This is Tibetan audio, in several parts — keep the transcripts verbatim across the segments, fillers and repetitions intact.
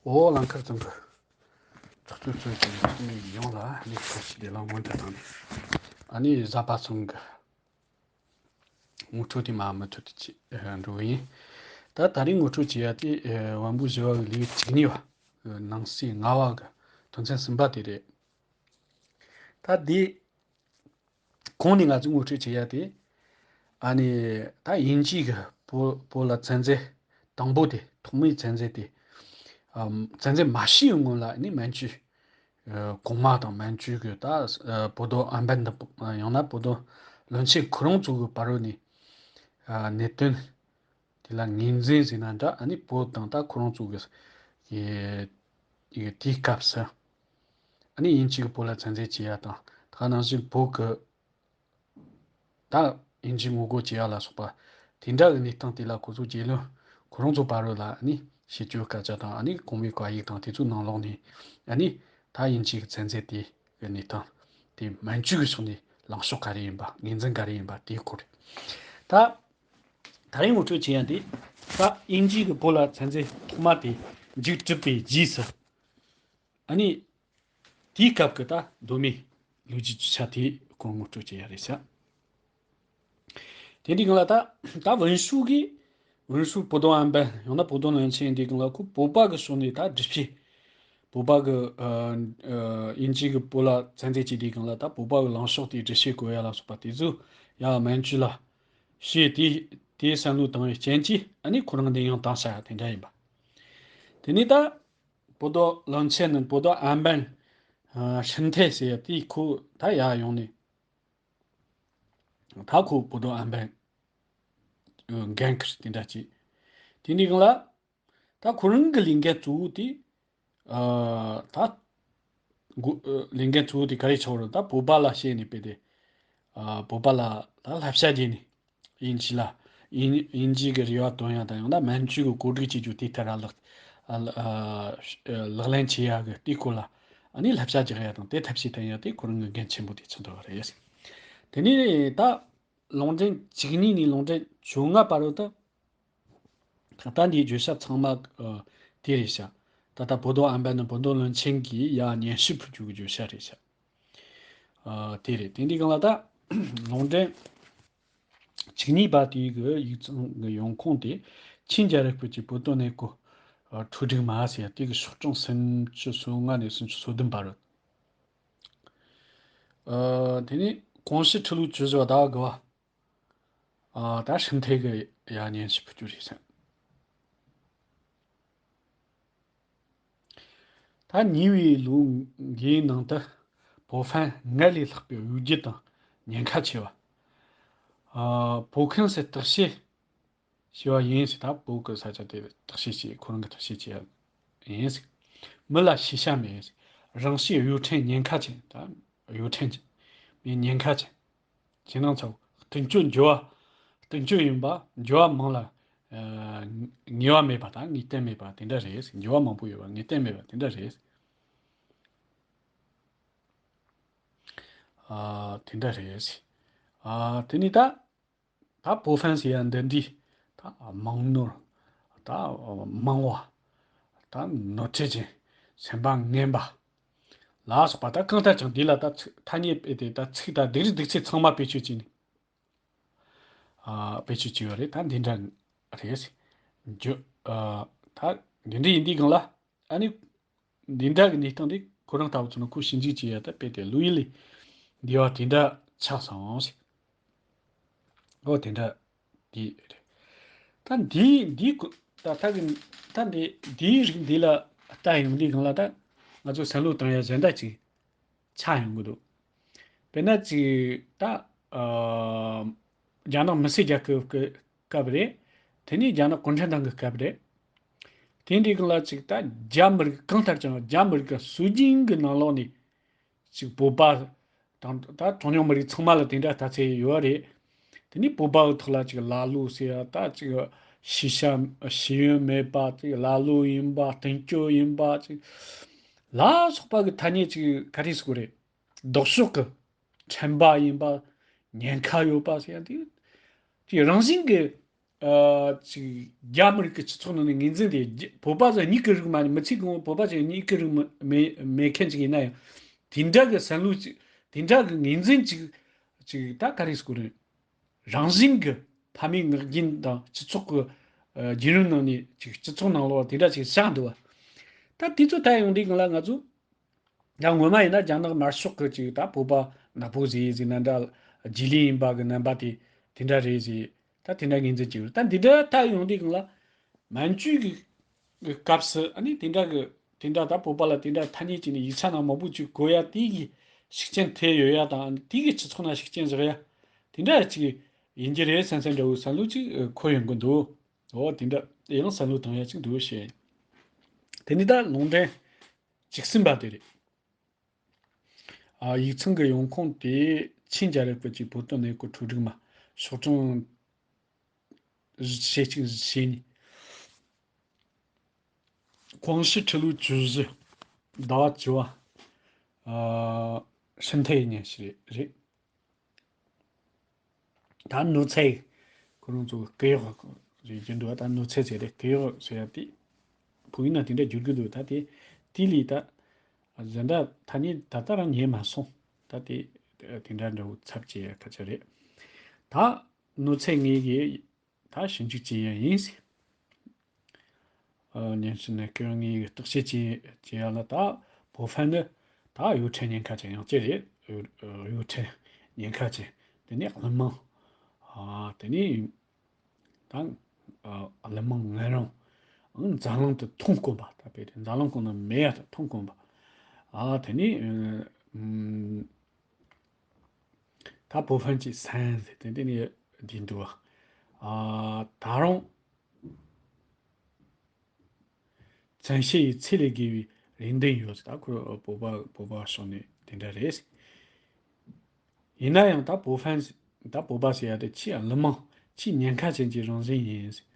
འོ་ལང་ཁར་ཙམ་གི་ཚོགས་གཙོས་གཙོས་ཀྱི་ཚོགས་མི་ཡོངས་ལ་ནི་ཁ་ཞིག་དེ་ལ་སྔོན་དུ་བཏང་ནས། ཨ་ནི་གཟའ་པ་ཚང་གི་ངོ་སྤྲོད་དེ་མ་མུ་མཐུད་དུ་བྱེད་འགྲོ་གི་ཡིན། ད་ད་རིང་ངོ་སྤྲོད་བྱེད་ཡ་དེ་དབང་པོ་བཞི་བ་གི་ལེའུ་བཅུ་གཉིས་པ། ནང་གསེས་ལྔ་བ་གི་དོན་ཚན་གསུམ་པ་དེ་རེད། ད་དེ་གོང་ནས་ང་ཚོས་ངོ་སྤྲོད་བྱེད་ཡ་དེ། ཨ་ནི་ད་དབྱིན་ཇི་གི་བོད་བོད་ལ་བཙན་འཛུལ་དང་པོ་དེ། ཐོག་མའི་བཙན་འཛུལ་དེ། ཨམ། བཙན་འཛུལ་མ་བྱས་སྔོན་ལ་ནི་མན་ཇུ་ཨ་གོང་མ་དང་མན་ཇུ་གི་ད་ཨ་བོ་དོ་ཨན་པན་དང་ཡང་ན་བོ་དོ་བློན་ཆེན་ཁོ་རང་ཚོ་གི་བར་ནས་ཨ་གནད་དོན་དེ་ལ་ངོས་འཛིན་ཟེར་ན་འདྲ། ཨ་ནི་བོད་དང་ད་ཁོ་རང་ཚོ་གི་ཡི་ཡི་དེའི་སྐབས་སུ་ཨ་ནི་དབྱིན་ཇི་གི་བོད་ལ་བཙན་འཛུལ་བྱེད་ཡ་དང་། ད་ག་ནང་བཞིན་བོད་གི་ད་དབྱིན་ཇི་ངོ་རྒོལ་བྱེད་ཡ་ལ་སོགས་པ་དེ་འདྲ་གི་གནས་སྟངས་དེ་ལ་ཁོ་ཚོ་རྒྱལ་བློན་ཁོ་རང་ཚོ་བར་རུ་ལ་ཨ་ནི་བྱེད་སྤྱོད་སྐད་ཆ་དང་། ཨ་ནི་གོང་མའི་བཀའ་ཡིག་དང་དེ་ཚོའི་ནང་ལོགས་ནས་ཨ་ནི་ད་དབྱིན་ཇི་གི་བཙན་འཛུལ་དེ་གི་གནས་སྟངས་དེ་མན་ཇུ་གི་ཕྱོགས་ནས་ལངས་ཕྱོགས་ག་རེ་ཡིན་པ། ངོས་འཛིན་ག་རེ་ཡིན་པ་དེའི་སྐོར་རེད། ད་ད་རིང་ངོ་སྤྲོད་བྱེད་ཡ་འདི། ད་དབྱིན་ཇི་གི་བོད་ལ་བཙན་འཛུལ་ཐོག་མ་དེ་མཇུག་གྲུབ་པའི་རྗེས་སུ། ཨ་ནི་དེའི་སྐབས་ཀྱི་ད་མདོ་སྨད་ལོ་རྒྱུས་ཀྱི་ཆ་དེ་སྐོར་ངོ་སྤྲོད་བྱེད་ཡ་རེད་ཤག་དེ་འདྲའི་སྒང་ལ་ད་ད་ཝུན་ཧྲུའུ་གིས། ཝུན་ཧྲུའུ་བོ་དོ་ཨན་པན་ཡང་ན་བོ་དོ་བློན་ཆེན་འདིའི་སྒང་ལ་ཁོ་བོད་པ་གི་ཕྱོགས་ནས་ད་འགྲེལ་བཤད། བོད་པ་གི་ཨ་ཨ་དབྱིན་ཇི་གི་བོད་ལ་བཙན་འཛུལ་བྱས་དུས་སྒང་ལ་ད་བོད་པ་གི་ལངས་ཕྱོགས་དེ་འགྲེལ་བཤད་དགོས་ཡ་ལ་སོགས་པ་དེ་ཚོ་ཡ་མན་ཇུ་ལ་བཤད། དེ་དེའི་བསམ་བློ་བཏང་བའི་རྐྱེན་གྱིས་ཨ་ནི་ཁོ་རང་འདི་ཡང་བཏང་ས་དེ་འདྲ་ཡིན་པ། དེ་ནས་ད་བོ་དོ་བློན་ཆེན་ནི་བོ་དོ་ཨན་པན་ཧྲིན་ཐེ་ཟེར་ཡ་དེ་ཁོ་ད་ཡར་ཡོང་ནས། ད་ཁོ་བོ་དོ་ཨན་པན་འགན་ཁུར་དེ་འདྲ་བྱས། དེ་འདྲའི་སྒང་ལ་ད་ཁོ་རང་གི་ལས་འགན་གཙོ་བོ་དེ། ཨ་ད་འགོ་ཨ་ལས་འགན་གཙོ་བོ་དེ་ག་རེ་ཆགས་རེད། ད་བོད་པ་ལ་བཤད་ནས་དཔེ་དེ། ཨ་བོད་པ་ལ་ད་བསླབ་བྱ་བྱས་ནས། དབྱིན་ཇི་ལ་དབྱིན་དབྱིན་ཇི་གི་རེ་བ་བཏོན་ཡ་དང་། ཡང་ན་མན་ཇུ་གི་བཀོད་སྒྲིག་བྱེད་རྒྱུ་དེ་ལྟར་ལག་ཨ་ལག་ལག་ལེན་བྱེད་ཡ་གི་དེའི་སྐོར་ལ་ཨ་ནི་བསླབ་བྱ་རྒྱག་ཡ་དང་། དེ་ཐབས་ཤེས་བསྟེན་ཡ་དེ་ཁོ་རང་གི་འགན་ཆེན་པོ་དེ་ཆགས་འདུག་པ་རེད། དེ་ནས་ད་ལུང་འདྲེན་བཅུ་གཉིས་ནས་ལུང་འདྲེན་བཅོ་ལྔ་བར་དུ། ད་ལྟ་འདིའི་བརྗོད་བྱ་ཚང་མ་ཨ་དེ་རེད་ཤག་ད་ལྟ་བོ་དོ་ཨན་པན་ནི་བོ་དོ་བློན་ཆེན་གྱིས་ཡ་སྙན་ཞུ་ཕུལ་རྒྱུ་གི་བརྗོད་བྱ་རེད་ཤག་ཨ་དེ་རེད། དེ་འདྲའི་སྒང་ལ་ད་ལུང་འདྲེན་བཅུ་གཉིས་པ་དེའི་གི་ཡིག་ཚང་གི་ཡོང་ཁུངས་དེ། ཆིང་རྒྱལ་རབས་ཀྱི་བོད་དོན་གནས་སྐོར་ཨ་འཕྲོས་སྒྲིག་མ་ཟེར་ཡ་དེ་གི་ཤོག་གྲངས་སུམ་ཅུ་སོ་ལྔ་ནས་སུམ་ཅུ་སོ་བདུན་བར། ཨ་དེ་ནས་གོང་ཞུས་ཁྲི་ལོ་བཅུ་བཞི་བ་ཟླ་བ་དགུ་བ། ཨ་ད་ཧྲིན་ཐེ་གི་ཡ་སྙན་ཞུ་ཕུལ་རྒྱུ་རེད་ཟེར། ད་ཉེ་བའི་ལོ་འགའི་ནང་དུ་བོད་ཧྥན་སྔར་ལས་ལྷག་པའི་གཡོ་སྒྱུ་དང་ཉེན་ཁ་ཆེ་བ། ཨ་བོད་ཁམས་སུ་བརྟག་དཔྱད་བྱས་པ་ཡིན་ཟེར། ད་བོད་ཀྱི་ས་ཆ་དེ་བརྟག་དཔྱད་བྱས། ཁོ་རང་གིས་བརྟག་དཔྱད་བྱས་པ་ཡིན་ཟེར། མི་ལ་ཤེས་བྱ་མེད་ཟེར། རང་བཞིན་གཡོ་ཕྲན་ཉེན་ཁ་ཆེ། ད་གཡོ་ཕྲན་ཅན། མི་ཉེན་ཁ་ཆེ། ཁྱེད་རང་ཚོ་མཐུན་སྤྱོད་འགྱུར་བ། མཐུན་སྤྱོད་ཡིན་པ། འགྱུར་བ་མང་ལ་ཨ་ངེས་པ་མེད་པ་དང་ངེས་གཏན་མེད་པ་དེ་འདྲ་རེད། འགྱུར་བ་མང་པོ་ཡོད་པ་ངེས་གཏན་མེད་པ་དེ་འདྲ་རེད། ཨ་དེ་འདྲ་རེད། ཨ་དེ་ནི་ད་ད་བོད་ཧྥན་ཟེར་ཡ་འདི་འདྲའི་ད་མང་ནོར། ད་མང་བ། ད་ནོར་འཁྲུལ་ཅན། སེམས་པ་ངན་པ་ལ་སོགས་པ། ད་གང་ལྟར་ཀྱང་འདི་ལ་ད་ཚིག་ཐ་སྙད་སྤེལ་ཏེ། ད་ཚིག་དང་སྡིགས་ར་སྡིགས་ཚད་ཚང་མ་བེད་སྤྱོད་བྱས་ནས། ཨ་བེད་སྤྱོད་བྱས་པ་རེད། ད་འདི་འདྲ་རེད། འཇོ་ཨ་ད་འདི་འདྲ་ཡིན་དུས་སྒང་ལ་ཨ་ནི་འདི་འདྲ་གི་གནས་སྟངས་འདི་ཁོ་རང་ལྟ་བུ་ཚོ་ནི་ཁོ་ཞིབ་འཇུག་བྱེད་ཡ་ད་དཔེ་དེ་ལོ་ཡི་ལས་འདི་བ་དེ་འདྲ་ཆགས་སོང་ཟེར། ཨོ་དེ་འདྲ་དེ་རེད། ད་འདི་འདི་ཀུ་ད་ད་གི་ད་འདི་འདིའི་རིགས་འདི་ལ་ལྟ་ཡོང་དུས་སྒང་ལ་ད་ང་ཚོ་བསམ་བློ་བཏང་ཡ་གཞན་དག་ཅིག་ཆགས་ཡོང་གི་འདུག་དཔེར་ན་ཅིག་ད་ཨ་རྒྱ་ནག་མི་སེར་རྒྱལ་ཁབ་ཀྱི་སྐབས་རེད། དེ་ནས་རྒྱ་ནག་གུང་ཁྲན་ཏང་གི་སྐབས་རེད། དེ་འདྲའི་སྒང་ལ་ཅིག་ད་རྒྱ་མི་རིགས་གང་ལྟར་ཀྱང་རྒྱ་མི་རིགས་ཀྱི་སྲོལ་རྒྱུན་གྱི་ནང་ལོགས་ནས་ཅིག་བོད་པ་དང་ད་གྲངས་ཉུང་མི་རིགས་ཚང་མ་ལ་དེ་འདྲ་ལྟ་ཚུལ་ཡོད་རེད། དེ་ནས་བོད་པ་གི་ཐོག་ལ་ཅིག་ལ་ལུ་ཟེར་ཡ། ད་ཅིག་ཤེས་བྱ་ཤེས་ཡོན་མེད་པ། ཅིག་ལ་ལུ་ཡིན་པ། མཐུན་སྐྱོད་ཡིན་པ། ཅིག་ལ་སོགས་པ་གི་ཐ་སྙད་ཅིག་ག་རེ་ཟེར་དགོས་རེད། ལྡོག་ཕྱོགས་ཀྱི་ཁྲེན་པ་ཡིན་པ། ཉེན་ཁ་ཡོད་པ་ཟེར་ཡ་དེ་དེ་རང་བཞིན་གྱི་ ཨ་ཅིག་རྒྱ་མི་རིགས་ཀྱི་སྤྱི་ཚོགས་ནང་ནས་ངོས་འཛིན་དེ་རྒྱ་བོད་པ་ཚོ་གཉིས་ཀྱི་རིགས་མ་ནི་མི་ཚེ་གང་བོ་བོད་པ་ཚོ་གཉིས་ཀྱི་རིགས་མི་མེད་མེད་མཁན་ཅིག་ཡིན་ན་ཡང་། དེ་འདྲ་གི་བསམ་བློ་ཅིག་དེ་འདྲ་གི་ངོས་འཛིན་ཅིག་ཅིག་ད་ག་རེ་ཟེར་དགོས་རེད། རང་བཞིན་གྱི་ཕ་མའི་ངག་རྒྱུན་དང་སྤྱི་ཚོགས་ཀྱི་ཨ་བརྒྱུད་རིམ་ནང་ནས་ཅིག་སྤྱི་ཚོགས་ནང་ལོགས་དེ་འདྲ་ཅིག་བཞག་འདུག་བ། ད་དེ་ཚོ་ད་ཡོང་དུས་སྒང་ལ་ང་ཚོ་ཡང་སྔོན་མ་ཡིན་ན་རྒྱ་ནག་དམར་ཤོག་གི་ཅིག་ད་བོད་པ་ནག་པོ་ཟིག་ཟིག་ན་འདྲ་རྗེས་ལུས་ཡིན་པ་གི་རྣམ་པ་དེ་དེ་འདྲ་རེད་ཟིག་ད་དེ་འདྲ་ངོས་འཛིན་བྱེད་ཡོད། ད་འདི་འདྲ་ད་ཡོང་དུས་སྒང་ལ་མན་ཇུ་གི་གི་སྐབས་སུ་ཨ་ནི་དེ་འདྲ་གི་དེ་འདྲ་ད་བོད་པ་ལ་དེ་འདྲ་ཐ་སྙད་ཅིག་ནི་ཡིག་ཆ་ནང་མང་པོ་ཅིག་བཀོད་ཡ་དེ་གི་ཤུགས་རྐྱེན་ཐེབས་ཡོད་ཡ་དང་དེ་གི་སྤྱི་ཚོགས་ནང་ཤུགས་རྐྱེན་བཞག་ཡ་དེ་འདྲ་ཅིག་ཡིན་གྱི་རེད་བསམ་བསམ་འདྲ་བོ་བསམ་བློ་ཅིག་འཁོར་ཡོང་གི་འདུག་འོ་དེ་འདྲ་ཡང་བསམ་བློ་བཏང་ཡ་ཅིག་འདུག་བཤད། དེ་ནི་ད་ལུང་འདྲེན་བཅུ་གསུམ་པ་དེ་རེད། ཨ་ཡིག་ཚང་གི་ཡོང་ཁུངས་དེ་ཆིན་རྒྱལ་རབས་ཀྱི་བོད་དོན་གནས་སྐོར་འཕྲོ་རིག་མ་ཤོག་གྲངས་བཞི་གཅིག་བཞི་གཉིས། 光绪十六年 ཟླ་བ་བཅུ་བ། ཨ་ཧྲིན་ཐའི་སྙན་ཞུ་རེད། ད་གནོད་འཚེ། ཁོ་རང་ཚོ་སྐུ་གཡོག་རེད་ཀྱི་འདུག་ད་གནོད་འཚེ་ཟེར་རེད། སྐུ་གཡོག་ཟེར་ཡ་དེ་བོད་ཡིག་ནང་དེ་འདྲ་བསྒྱུར་གྱི་འདུག་ད་དེ་དེ་ལས་ད་གཞན་འདྲ་ཐ་སྙད་ད་ལྟ་རང་ཉན་མ་སོང་། ད་དེ་དེ་འདྲ་འདྲ་བོ་ཚབ་བྱེད་ཡ་སྐད་ཆ་རེད། ད་གནོད་འཚེ་ངེས་ཀྱི་ད་ཞིབ་འཇུག་བྱེད་ཡ་ཡིན་ཟེར། ཨ་ཉན་ཞིག་ནས་སྐྱོན་ངེས་ཀྱི་བརྟག་དཔྱད་བྱེད་བྱེད་ཡ་ལ་ད་བོད་ཧྥན་ནི་ད་གཡོ་ཁྲལ་ཉེན་ཁ་ཅན་ཡང་ཅི་རེད། གཡོ་ཁྲལ་ཉེན་ཁ་ཅན། དེ་ནས་གླུ་མང་། ཨ་དེ་ནས་ད་ཨ་གླུ་མང་ངན་རང་། ཨང་འཛམ་གླིང་དུ་མཐོང་དཀོན་པ། ད་དཔེ་དེ་འཛམ་གླིང་ཁོ་ན་མེད་ཡ་ད་མཐོང་དཀོན་པ། ཨ་དེ་ནས་ཨ་ད་བོད་ཧྥན་གྱི་སན་ཟེར་དེ་དེ་ནས་འདི་འདུག་བ། ཨ་ད་རུང་བཙན་ཤེད་ཡི་ཚད་ལས་བརྒལ་བའི་རེ་འདུན་ཡོད་ཟེར། ད་ཁོ་བོད་པ་བོད་པ་ཕྱོགས་ནས་དེ་འདྲ་རེད། ཡིན་ན་ཡང་ད་བོད་ཧྥན་ད་བོད་པ་ཟེར་ཡ་དེ་ཆེས་གླུ་མང་ཆེས་ཉེན་ཁ་ཅན་གྱི་རང་བཞིན་ཡིན་ཟེར།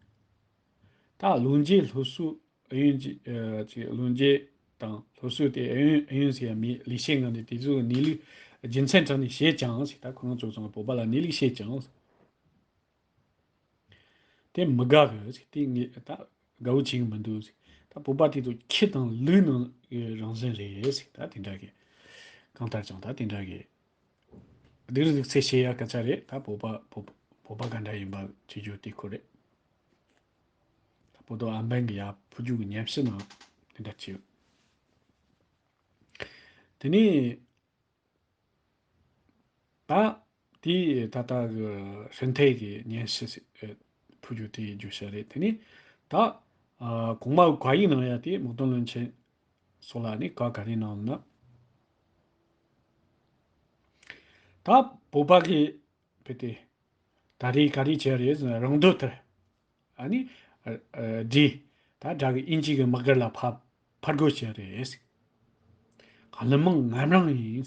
ད་ལོ་མཇལ་སློབ་གསོའི་ཨུ་ཡོན་གྱི་ཨ་ཅིག་ལོ་མཇལ་དང་སློབ་གསོ་དེ་ཨུ་ཡོན་ཨུ་ཡོན་ཟེར་ཡ་མེད། ལས་བྱེད་ངོས་ནས་དེ་ཚོའི་གནས་ལུགས་རྒྱུ་མཚན་དྲངས་ནས་བཤད་ཀྱང་ཟེར། ད་ཁོ་རང་ཚོ་ཚང་མ་བོད་པ་ལ་གནས་ལུགས་བཤད་ཀྱང་དེ་མི་དགའ་གི་ཟེར། དེ་ངས་ད་དགའ་བོ་བྱེད་ཀྱི་མི་འདུག་ཟེར། ད་བོད་པ་དེ་ཚོ་ཁྱི་དང་ལུག་ནང་གི་རང་བཞིན་རེད་ཟེར། ད་དེ་འདྲ་གི་གང་ལྟར་ཀྱང་ད་དེ་འདྲ་གི་སྡུག་རུས་སྡུག་ཚེ་བྱེད་ཡ་སྐད་ཆ་རེད། ད་བོད་པ་བོད་བོད་པ་ག་འདྲ་ཡིན་པ་བྱེད་རྒྱུ་དེ་ཁོ་རེད། ད་བོད་དོན་ཨམ་བན་གྱི་ཡ་ཕུ་རྒྱུད་ཀྱི་ཉམས་ཞིབ་ནང་དེ་འདྲ་བྱས་ཡོད། དེ་ནས་ད་དེའི་ད་ལྟ་གི་ཧྲིན་ཐའེ་གི་སྙན་ཞུ་ཟེར་ཕུ་རྒྱུད་དེའི་བརྗོད་བྱ་རེད། དེ་ནས་ད་ཨ་གོང་མ་བཀའ་ཡིག་གནང་ཡ་དེ་དམག་དོན་བློན་ཆེན་སོགས་ལ་ནི་བཀའ་ག་རེ་གནང་ན། ད་བོད་པ་གི་དཔེ་དེ་ད་རེས་ག་རེ་བྱས་རེད་ཟེར་ན་རང་འདོད་ལྟར་ཨ་ནི་ཨ་ཨ་འདྲེ་ད་དགྲ་གི་དབྱིན་ཇི་གི་དམག་སྒར་ལ་ཕབ་ཕར་རྒོལ་བྱས་རེད། གླུ་མང་ངན་རང་ཡིན།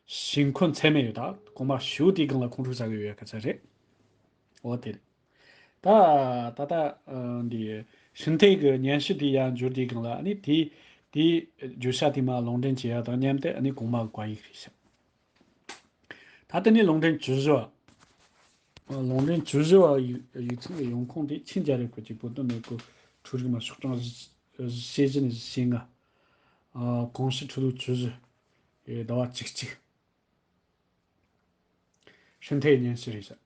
ཞེན་ཁོག་ཚད་མེད་ཡོད། ད་གོང་མ་ཞུ་དེའི་སྒང་ལ་ཁོང་ཁྲོ་ཟ་གི་ཡོད་ཡ་སྐད་ཆ་རེད། འོ་དེ་རེད། ད་ད་ད་ཨ་འདི་ཧྲིན་ཐའེ་གི་སྙན་ཞུ་དེ་ཡར་འབྱོར་དེའི་སྒང་ལ་ཨ་ནི་དེ་དེ་བརྗོད་བྱ་དེ་མར་ལུང་འདྲེན་བྱེད་ཡ་དང་མཉམ་དུ་ཨ་ནི་གོང་མ་བཀའ་ཡིག་རེད་ཤག་ད་ལྟ་ནི་ལུང་འདྲེན་བཅུ་བཞི་བ། ལུང་འདྲེན་བཅུ་བཞི་བ་ཡིག་ཡིག་ཚང་གི་ཡོང་ཁུངས་དེ་ཆིན་རྒྱལ་རབས་ཀྱི་བོད་དོན་གནས་སྐོར་འཕྲོ་རིག་མ་ཤོག་གྲངས་བཞི་བཞི་ནས་བཞི་ལྔ། 光绪十六年 བཅུ་བཞི། ཟླ་བ་བཅུ་གཅིག་ཧྲིན་ཐའེ་སྙན་ཞུ་རེད་ཤག་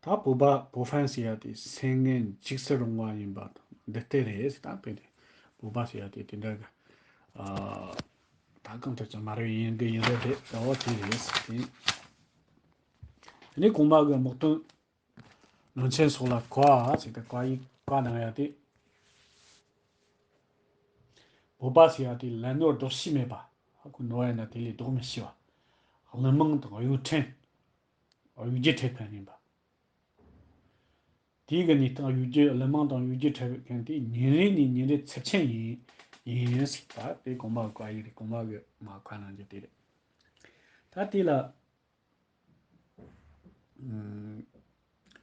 ད་བོད་པ་བོད་ཧྥན་ཟེར་ཡ་དེ་སེམས་ངན་འཇིགས་སུ་རུང་བ་ཡིན་པ་དང་འདི་ལྟར་རེད་ཟེར། ད་དཔེ་དེ་བོད་པ་ཟེར་ཡ་དེ་དེ་འདྲ་གི་ཨ་ད་གང་ལྟར་ཀྱང་མ་རེད་ཡིན་གི་ཡིན་རེད་རེད་ཟེར་བ་དེ་རེད་ཟེར་དེ། དེ་ནས་གོང་མ་གི་དམག་དོན་བློན་ཆེན་སོགས་ལ་བཀའ་ཟེར་ཏེ་བཀའ་ཡིག་བཀའ་གནང་ཡ་དེ། བོད་པ་ཟེར་ཡ་དེ་ལས་ནོར་ལྡོག་ཤེས་མེད་པ། ཧ་གོ་ནོར་ཡ་ན་དེ་ལས་ལྡོག་མི་ཤེས་པ། གླུ་མང་དང་གཡོ་ཁྲལ། གཡོ་སྒྱུ་ཁྲལ་ཕན་ཡིན་པ། དེའི་གི་གནས་སྟངས་གཡོ་སྒྱུ་གླུ་མང་དང་གཡོ་སྒྱུ་ཁྲལ་ཕན་དེ་ཉིན་རེ་ནས་ཉིན་རེ་ཚབས་ཆེན་ཡིན་ཡིན་ཟེར་ད་དེ་གོང་མ་བཀའ་ཡིག་རེད། གོང་མ་གི་མ་བཀའ་གནང་རྒྱུ་དེ་རེད། ད་དེ་ལ་ཨམ་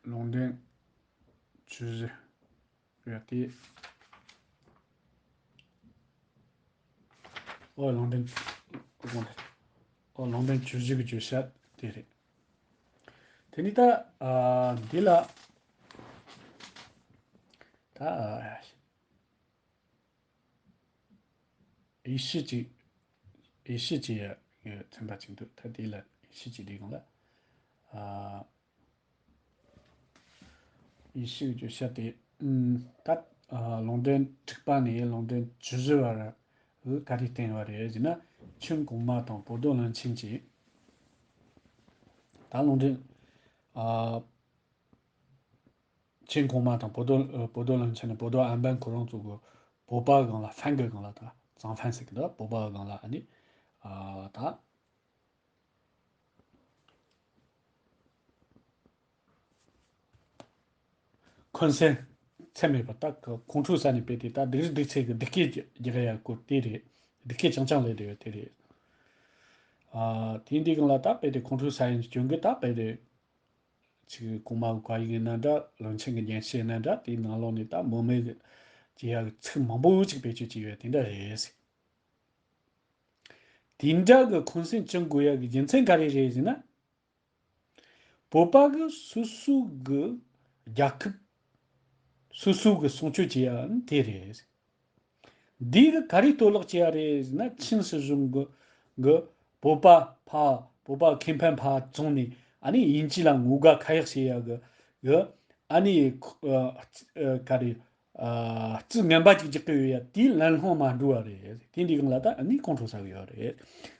ལུང་འདྲེན་བཅུ་བཞི་རེད་དེ། ཨོ་ལུང་འདྲེན་ཨོ་ལུང་འདྲེན་བཅུ་བཞི་གི་བརྗོད་བྱ་དེ་རེད། དེ་ནི་ད་ཨ་འདི་ལ་ད་ཨ་ཡེ་ཤུ་གཅིག་ཡེ་ཤུ་གཅིག་ཡ་ཚན་པ་གཅིག་འདུག་ད་དེ་ལ་ཡེ་ཤུ་གཅིག་འདི་གང་ལ་ཨ། ཡེ་ཤུ་གི་བརྗོད་བྱ་དེ། ཨུམ། ད། ཨ། ལུང་འདྲེན་དྲུག་པ་ནས་ལུང་འདྲེན་བཅུ་བཞི་བར་ག་རེ་བསྟན་པ་རེད་ཟེར་ན། ཆིན་གོང་མ་དང་བོད་རྡོ་བློན་ཆེན་གྱིས། ད་ལུང་འདྲེན། ཨ། ཆིན་གོང་མ་དང་བོད་རྡོ་བོད་རྡོ་བློན་ཆེན་ནི་བོད་རྡོ་ཨན་པན་ཁོ་རང་ཚོ་གི་བོད་པ་སྒང་ལ་ཧྥན་གི་སྒང་ལ་ད་ཙང་ཧྥན་ཟེར་གི་འདུག་བོད་པ་སྒང་ལ་ཨ་ནི། ཨ། ད། འཁོན་སེམས་ཚད་མེད་པ་ད་ཁོང་ཁྲོའི་ས་ནས་སྤེལ་ཏེ་ད་སྡུག་རུས་སྡུག་ཚད་ཀྱི་སྡུག་སྐད་རྒྱག་ཡ་སྐོར་དེ་རེད། སྡུག་སྐད་རྐྱང་རྐྱང་ལས་དེ་དེ་རེད། ཨ། དེ་འདི་སྒང་ལ་ད་སྤེལ་ཏེ་ཁོང་ཁྲོའི་ས་ཡིན་སྐྱོན་གི་ད་སྤེལ་ཏེ་ཅིག་གོང་མ་གི་བཀའ་ཡིག་ཡིན་ན་འདྲ། བློན་ཆེན་གི་སྙན་ཞུ་ཡིན་ན་འདྲ། དེའི་ནང་ལོགས་ནས་ད་མོ་མེ་གི་ཅི་ཡ་གི་ཚིག་མང་པོ་ཅིག་བེད་སྤྱོད་བྱས་ཡོད་དེ་འདྲ་རེད། དེ་འདྲ་གི་འཁོན་སེམས་བཅངས་དགོས་ཡ་གི་རྒྱུ་མཚན་ག་རེ་རེད་ཟེར་ན། བོད་པ་གི་སོ་སོ་གི་རྒྱལ་ཁབ་སོ་སོ་གི་སྲུང་སྐྱོབ་བྱེད་ཡ་ནི་དེ་རེད། འདི་གི་ག་རེ་གཏོར་བརླག་བྱེད་ཡ་རེད་ཟེར་ན། ཆིན་སྲིད་གཞུང་གི་གི་བོད་པ་ཕ་བོད་པ་ཁེ་ཕན་ཕ་བཙོང་ནས་ཨ་ནི་དབྱིན་ཇི་ལ་ངོ་དགའ་ཁ་ཡག་བྱེད་ཡ་གི་གི་ཨ་ནི་ཨ་ག་རེ། ཨ། རྩིས་ངན་པ་ཅིག་རྒྱག་གི་ཡོད་ཡ་དེའི་ལན་སློང་མ་འགྲོ་བ་རེད། དེ་འདི་སྒང་ལ་ད་ཨ་ནི་ཁོང་ཁྲོ་ཟ་གི་ཡོད་རེད།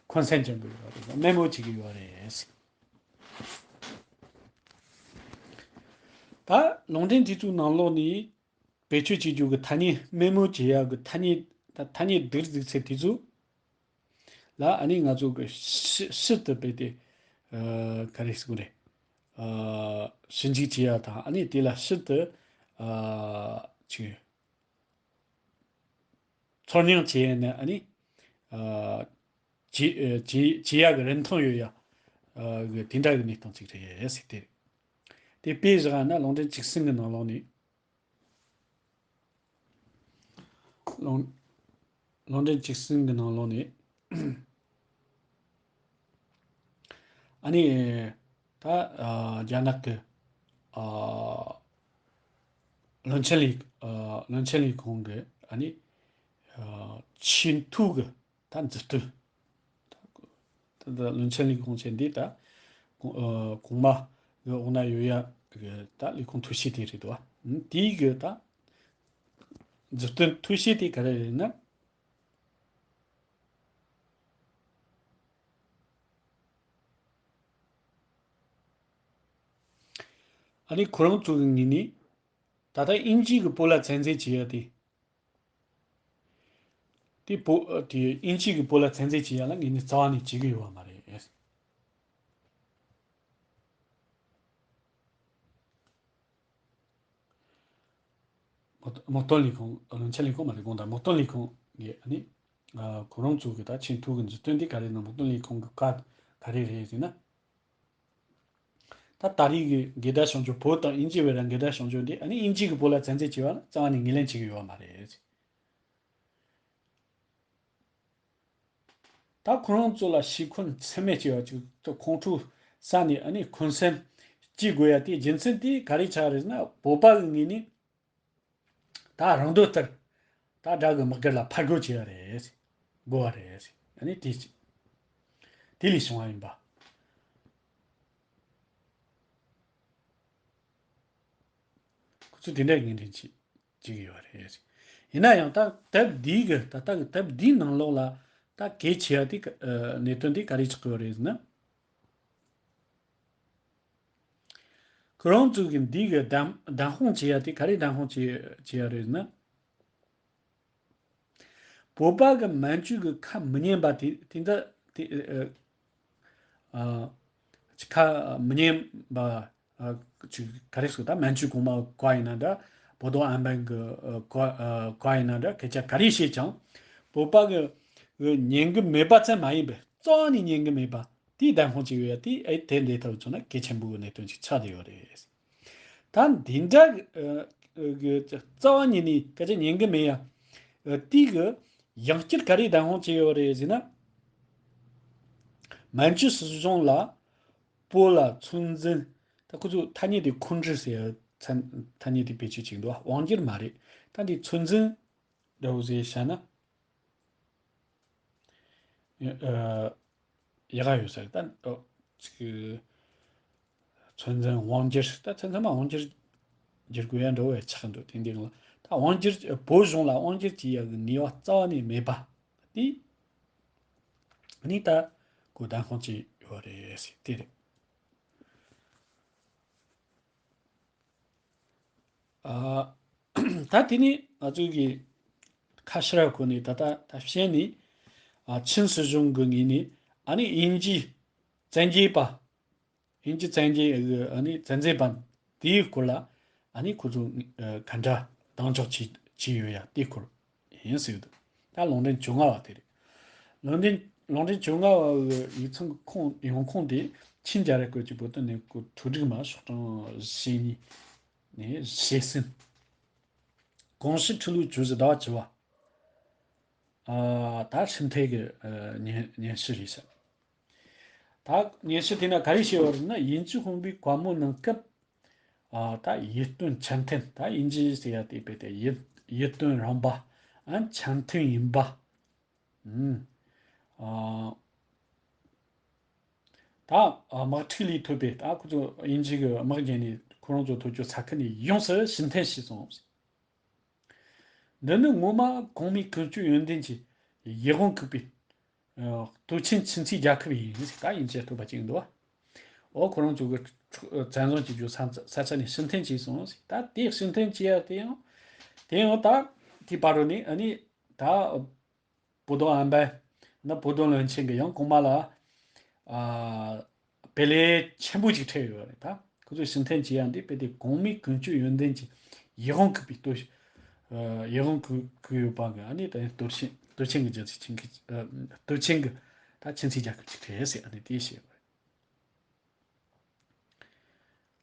འཁོན་སེམས་བཅངས་གི་ཡོད་རེད། དམོད་མོ་བྱེད་གི་ཡོད་རེད། ད་ལུང་འདྲེན་དེ་ཚོའི་ནང་ལོགས་ནས་བེད་སྤྱོད་བྱེད་རྒྱུ་གི་ཐ་སྙད་དམོད་མོ་བྱེད་ཡ་གི་ཐ་སྙད་ད་ཐ་སྙད་སྡུག་རུས་སྡུག་ཚད་དེ་ཚོ་ལ་ཨ་ནི་ང་ཚོ་གི་ཕྱི་ཕྱི་དུ་སྤེལ་ཏེ། ཨ། ག་རེ་ཟེར་དགོས་རེད། ཨ། ཞིབ་འཇུག་བྱེད་ཡ་དང་ཨ་ནི་དེ་ལ་ཕྱི་དུ། ཨ། ཅིག་ཚོར་སྣང་བྱེད་ཡ་ནི་ཨ་ནི། ཨ། བྱེད་བྱེད་བྱེད་ཡ་གི་རིན་ཐང་ཡོད་ཡ། ཨ། གི་དེ་འདྲ་གི་གནས་སྟངས་ཅིག་རེད་ཟེར་ཏེ། དེ་དཔེ་བཞག་ན་ལུང་འདྲེན་བཅུ་གསུམ་གི་ནང་ལོགས་ནས། ལུང་ལུང་འདྲེན་བཅུ་གསུམ་གི་ནང་ལོགས་ནས། ཨ་ནི། ད། ཨ། རྒྱ་ནག་གི། ཨ། བློན་ཆེན་ལས། ཨ། བློན་ཆེན་ལས་ཁུངས་ཀྱི་ཨ་ནི། ཨ། ཆེས་མཐོའི་གི་ད་མཛུབ་སྟོན། ད་ད་བློན་ཆེན་ལས་ཁུངས་ཆེན་འདི་ད་གོང་། ཨ། གོང་མ་གི་འོག་ན་ཡོད་ཡ་གི་ད་ལས་ཁུངས་མཐོ་ཤོས་དེ་རེད་དོ། ཨ། དེའི་གི་ད་མཛུབ་སྟོན་མཐོ་ཤོས་དེ་ག་རེ་རེད་ན། ཨ་ནི་ཁོ་རང་ཚོ་གི་ངོས་ནས་ད་ལྟ་དབྱིན་ཇི་གི་བོད་ལ་བཙན་འཛུལ་བྱེད་ཡ་དེ། དེ་བོད། ཨ། དེ་དབྱིན་ཇི་གི་བོད་ལ་བཙན་འཛུལ་བྱེད་ཡ་ལ་ངོས་ནས་རྩ་བ་ནས་བྱེད་ཀྱི་ཡོད་པ་མ་རེད། དམག་དམག་དོན་ལས་ཁུངས། བློན་ཆེན་ལས་ཁུངས་མ་རེད། དགོངས་དག་དམག་དོན་ལས་ཁུངས་ཀྱིས་ཨ་ནི། ཨ། ཁོ་རང་ཚོ་གི་ད་ཆེས་མཐོ་གི་མཛུབ་སྟོན་དེ་ག་རེ་ན། དམག་དོན་ལས་ཁུངས་ཀྱི་བཀའ་ག་རེ་རེད་ཟེར་ན། ད་ད་རེས་ཀྱི་འགལ་ཟླ་བྱུང་ཕྱོགས། བོད་དང་དབྱིན་ཇི་བར་ལ་འགལ་ཟླ་བྱུང་ཕྱོགས་འདི་ཨ་ནི་དབྱིན་ཇི་གི་བོད་ལ་བཙན་འཛུལ་བྱས་པ་ལ་རྩ་བ་ནས་ངོས་ལེན་བྱེད་ཀྱི་ཡོད་པ་མ་རེད། ད་ཁོ་རང་ཚོ་ལ་ཤི་འཁོན་ཚད་མེད་སྐྱེ་བ་ཅིག་ཏུ་ཁོང་ཁྲོའི་ས་ནས་ཨ་ནི་འཁོན་སེམས་སྐྱེ་དགོས་ཡ་དེའི་རྒྱུ་མཚན་དེ་ག་རེ་ཆགས་རེད་ན། བོད་པ་གི་ངོས་ནས་ད་རང་འདོད་ལྟར་ད་དགྲ་གི་དམག་སྒར་ལ་ཕར་རྒོལ་བྱེད་ཡ་རེད། དགོས་པ་རེད། ཨ་ནི་དེ་ཅི་དེ་ལས་བྱུང་བ་ཡིན་པ། ཁོ་ཚོས་དེ་འདྲ་ངོས་འཛིན་བྱེད་བྱེད་ཀྱི་ཡོད་རེད། ཡིན་ན་ཡང་ད་དེབ་འདིའི་གི་ད་ལྟ་གི་དེབ་འདིའི་ནང་ལོགས་ལ་ད་གལ་ཆེ་བ་དེ་ག་ཨ། གནད་དོན་དེ་ག་རེ་ཆགས་ཀྱི་ཡོད་རེད་ཟེར་ན། ཁོ་རང་ཚོས་གི་འདི་གི་བདམས་བདམས་དཔང་བྱེད་ཡ་དེ་ག་རེ་བདམས་དཔང་བྱེད་བྱེད་ཡ་རེད་ཟེར་ན། བོད་པ་གི་མན་ཇུ་གི་ཁ་མི་ཉན་པ་དེ་དེ་འདྲ་དེ་ཨ། ཨ། ཁ་མི་ཉན་པ། ཨ། ཅིག་ག་རེ་ཟེར། ད་མན་ཇུ་གོང་མ་བཀའ་ཡིན་ན་འདྲ། བོ་དོ་ཨན་པན་གི་ཨ། བཀའ་ཨ། བཀའ་ཡིན་ན་འདྲ། སྐད་ཆ་ག་རེ་བཤད་ཀྱང་བོད་པ་གི་ཉན་གི་མེད་པ་ཙམ་མ་ཡིན་པའི་རྩ་བ་ནས་ཉན་གི་མེད་པ་དེ་བདམས་དཔང་བྱེད་ཡོད་ཡ་དེ། ཨེ། དེ་འདྲ་ཐག་བཅད་ན་གལ་ཆེན་པོའི་གནད་དོན་ཅིག་ཆགས་བསྡད་ཡོད་རེད། ད་འདི་འདྲ་གི་ཨ། གི་རྩ་བ་ཉིད་ནས་སྐད་ཆ་ཉན་གི་མེད་ཡ། ཨ། དེ་གི་ཡང་བསྐྱར་ག་རེ་བདམས་དཔང་བྱས་ཡོད་རེད་ཟེར་ན། མན་ཇུ་སྲིད་གཞུང་ལ་བོད་ལ་ཚོད་འཛིན་ ད་ཁོ་ཚོ་ཐ་སྙད་དེ་ཁུངས་འདྲི་ཟེར་ཡ་ཚན་ཐ་སྙད་དེ་བེད་སྤྱོད་བྱེད་འདུག་དབང་སྒྱུར་མ་རེད། ད་འདི་ཚོད་འཛིན་འདྲ་བོ་ཟེར་བྱ་ན། ཨ། ཡག་ག་ཡོད་ས་རེད་ད། ཨོ། ཅིག་ཚོད་འཛིན་དབང་སྒྱུར། ད་ཚོད་འཛིན་མ་དབང་སྒྱུར་བསྒྱུར་དགོས་ཡ་འདྲ་བོ་ཡ་ཆགས་འདུག་དེ་འདི་ལ་ད་དབང་སྒྱུར་བོད་གཞུང་ལ་དབང་སྒྱུར་གྱི་ཡ་གི་ནུས་པ་རྩ་བ་ནས་མེད་པ་དེ་ནི་ད་གོ་བདེན་དཔང་ཅིག་ཡོད་རེད་ཟེར་དེ་རེད། ཨ། ད་དེ་ནི་ང་ཚོའི་གི་ཁ་ཤས་ར་གོ་ནི་ད་ལྟ་ད་བཤད་ནི། ཨ། ཆིན་སྲིད་གཞུང་གི་ངོས་ནས་ཨ་ནི་དབྱིན་ཇིའི་བཙན་རྒྱལ་པ། དབྱིན་ཇི་བཙན་རྒྱལ་གི་ཨ་ནི་བཙན་འཛུལ་པ་དེའི་སྐོར་ལ་ཨ་ནི་ཁོ་ཚོ་ཨ་ག་འདྲ་གདེང་འཇོག་བྱེད་བྱེད་ཡོད་ཡ་དེའི་སྐོར་ཡིན་ཟེར་གི་འདུག་ད་ལུང་འདྲེན་བཅོ་ལྔ་བ་དེ་རེད། ལུང་འདྲེན་ལུང་འདྲེན་བཅོ་ལྔ་བ་གི་ཡིག་ཚང་གི་ཁུངས་ཡོང་ཁུངས་དེ་ཆིན་རྒྱལ་རབས་སྐོར་གྱི་བོད་དོན་གནས་སྐོར་ཐུའུ་ཀྲིག་མ་ཤོག་གྲངས་བཞི་གཉིས་ནས་བཞི་གསུམ། 光绪十六年 ཟླ་བ་བཅུ་བ། ཨ། ད་ཧྲིན་ཐེ་གི་ཨ་སྙན་སྙན་ཞུ་རེད་ཤག་ད་སྙན་ཞུ་དེ་ན་ག་རེ་བཤད་ཡོད་རེད་ན། 英殖皇帝刮目能格། ཨ། ད་ཡིད་རྟོན་ཆ་མཐུན། ད་དབྱིན་ཇི་ཟེར་ཡ་དེ་དཔེ་དེ་ཡིད་ཡིད་རྟོན་རུང་བ། ཨ། ཆ་མཐུན་ཡིན་པ། ཨུམ། ཨ། ད་ཨ་དམག་འཁྲུག་ལས་ཐོབ་པའི་ད་ཁོ་ཚོ་དབྱིན་ཇི་གི་དམག་རྒྱལ་ནས་ཁོ་རང་ཚོ་ཐོབ་རྒྱུ་ས་ཁུལ་ནས་ཡོངས་སུ་ཕྱིར་འཐེན་བྱས་སོང་། འདི་ནི་ངོ་མ་གོང་མའི་ཀུན་སྤྱོད་ཡོན་ཏན་གྱི་ཡིད་དབང་འཁུག་པའི་ཨ་སྟོབས་ཆེན་ཆིན་ཚིག་རྒྱལ་ཁབ་ཡིན་ཟེར་ད་དབྱིན་ཇིའི་སྟོབས་པ་ཅིག་འདུག་བ། འོ་ཁོ་རང་ཚོ་གི་བཙན་བཟུང་བྱེད་རྒྱུ་ས་ས་ཆ་ནས་ཕྱིར་འཐེན་བྱས་སོང་ཟེར། ད་དེ་ཕྱིར་འཐེན་བྱས་ཡ་དེ་ཡང་དེ་ཡང་ད་དེའི་བར་རུ་ནས་ཨ་ནི་ད། 不动安排། 那不动论 ཆེན་གྱི་ཡང་གོང་མ་ལ་ཨ་བེད་ལེ་ཆེན་པོ་ཅིག་འཕྲད་ཡོད་རེད། ད་ཁོ་ཚོས་ཕྱིར་འཐེན་བྱེད་ཡ་འདི་དཔེ་དེ་གོང་མའི་ཀུན་སྤྱོད་ཡོན་ཏན་གྱི་ཡིད་དབང་འཁུག་པའི་སྟོབས་ཨ་ཡིད་དབང་འཁུག་འཁུག་ཡོད་པ་གི་ཨ་ནི་ད་སྟོབས་ཆེན་སྟོབས་ཆེན་གྱི་རྒྱལ་སྲིད་ཆེན་གྱི་ཨ་སྟོབས་ཆེན་གྱི་ད་ཆིན་ཚིག་རྒྱལ་ཁབ་ཅིག་འཕྲད་ཟེར་ཨ་ནི་དེ་བཤད་ཡོད་རེད།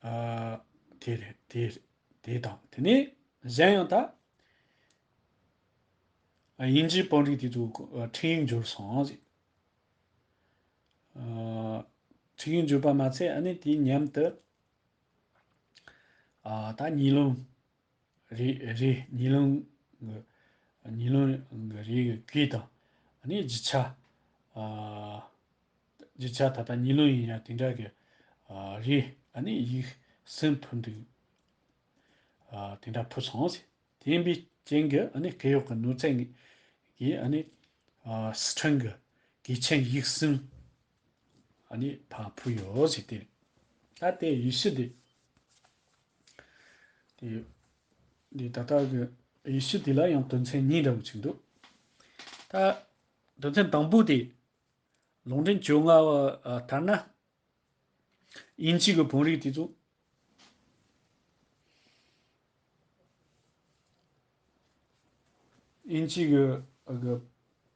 ཨ། དེ་རེད་དེ་རེད་དེ་དང་དེ་ནས་གཞན་ཡང་ད་ཨ་དབྱིན་ཇིའི་དཔོན་རིགས་དེ་ཚོ་ཨ་འཕྲིན་ཡིག་འབྱོར་སོང་ཟེར། ཨ། འཕྲིན་ཡིག་འབྱོར་པ་མ་ཚད་ཨ་ནི་དེའི་མཉམ་དུ་ཨ་ད་ཉི་ལུང་རི་རི་ཉི་ལུང་གི་ཉི་ལུང་གི་རི་གི་གོས་དང་ཨ་ནི་རྒྱུ་ཆ་ཨ། རྒྱུ་ཆ་ད་ལྟ་ཉི་ལུང་ཡིན་ཡང་དེ་འདྲ་གི་ཨ་རི་ཨ་ནི་ཡིག་གསུམ་ཕུལ་འདུག་ཨ་དེ་འདྲ་ཕུལ་སོང་ཟེར། དེ་ཡིན་པའི་རྐྱེན་གྱིས་ཨ་ནི་རྒེད་འོག་གི་ནོར་རྫས་ཀྱིས་ཨ་ནི་ཨ་སི་ཁྲོན་གྱི་གོས་ཆེན་ཡིག་གསུམ་ཨ་ནི་ཕར་ཕུལ་ཡོད་ཟེར་ཏེ། ད་དེ་ཡི་ཤུ་དེ་དེ་དེ་ད་ལྟ་གི་ཡི་ཤུ་དེ་ལ་ཡང་དོན་ཚན་གཉིས་འདྲ་བོ་ཅིག་འདུག་ད་དོན་ཚན་དང་པོ་དེ། ལུང་འདྲེན་བཅོ་ལྔ་བ་ཨ་ལྟར་ན། དབྱིན་ཇི་གི་དཔོན་རིགས་དེ་ཚོ། དབྱིན་ཇི་གི་ཨ་གི་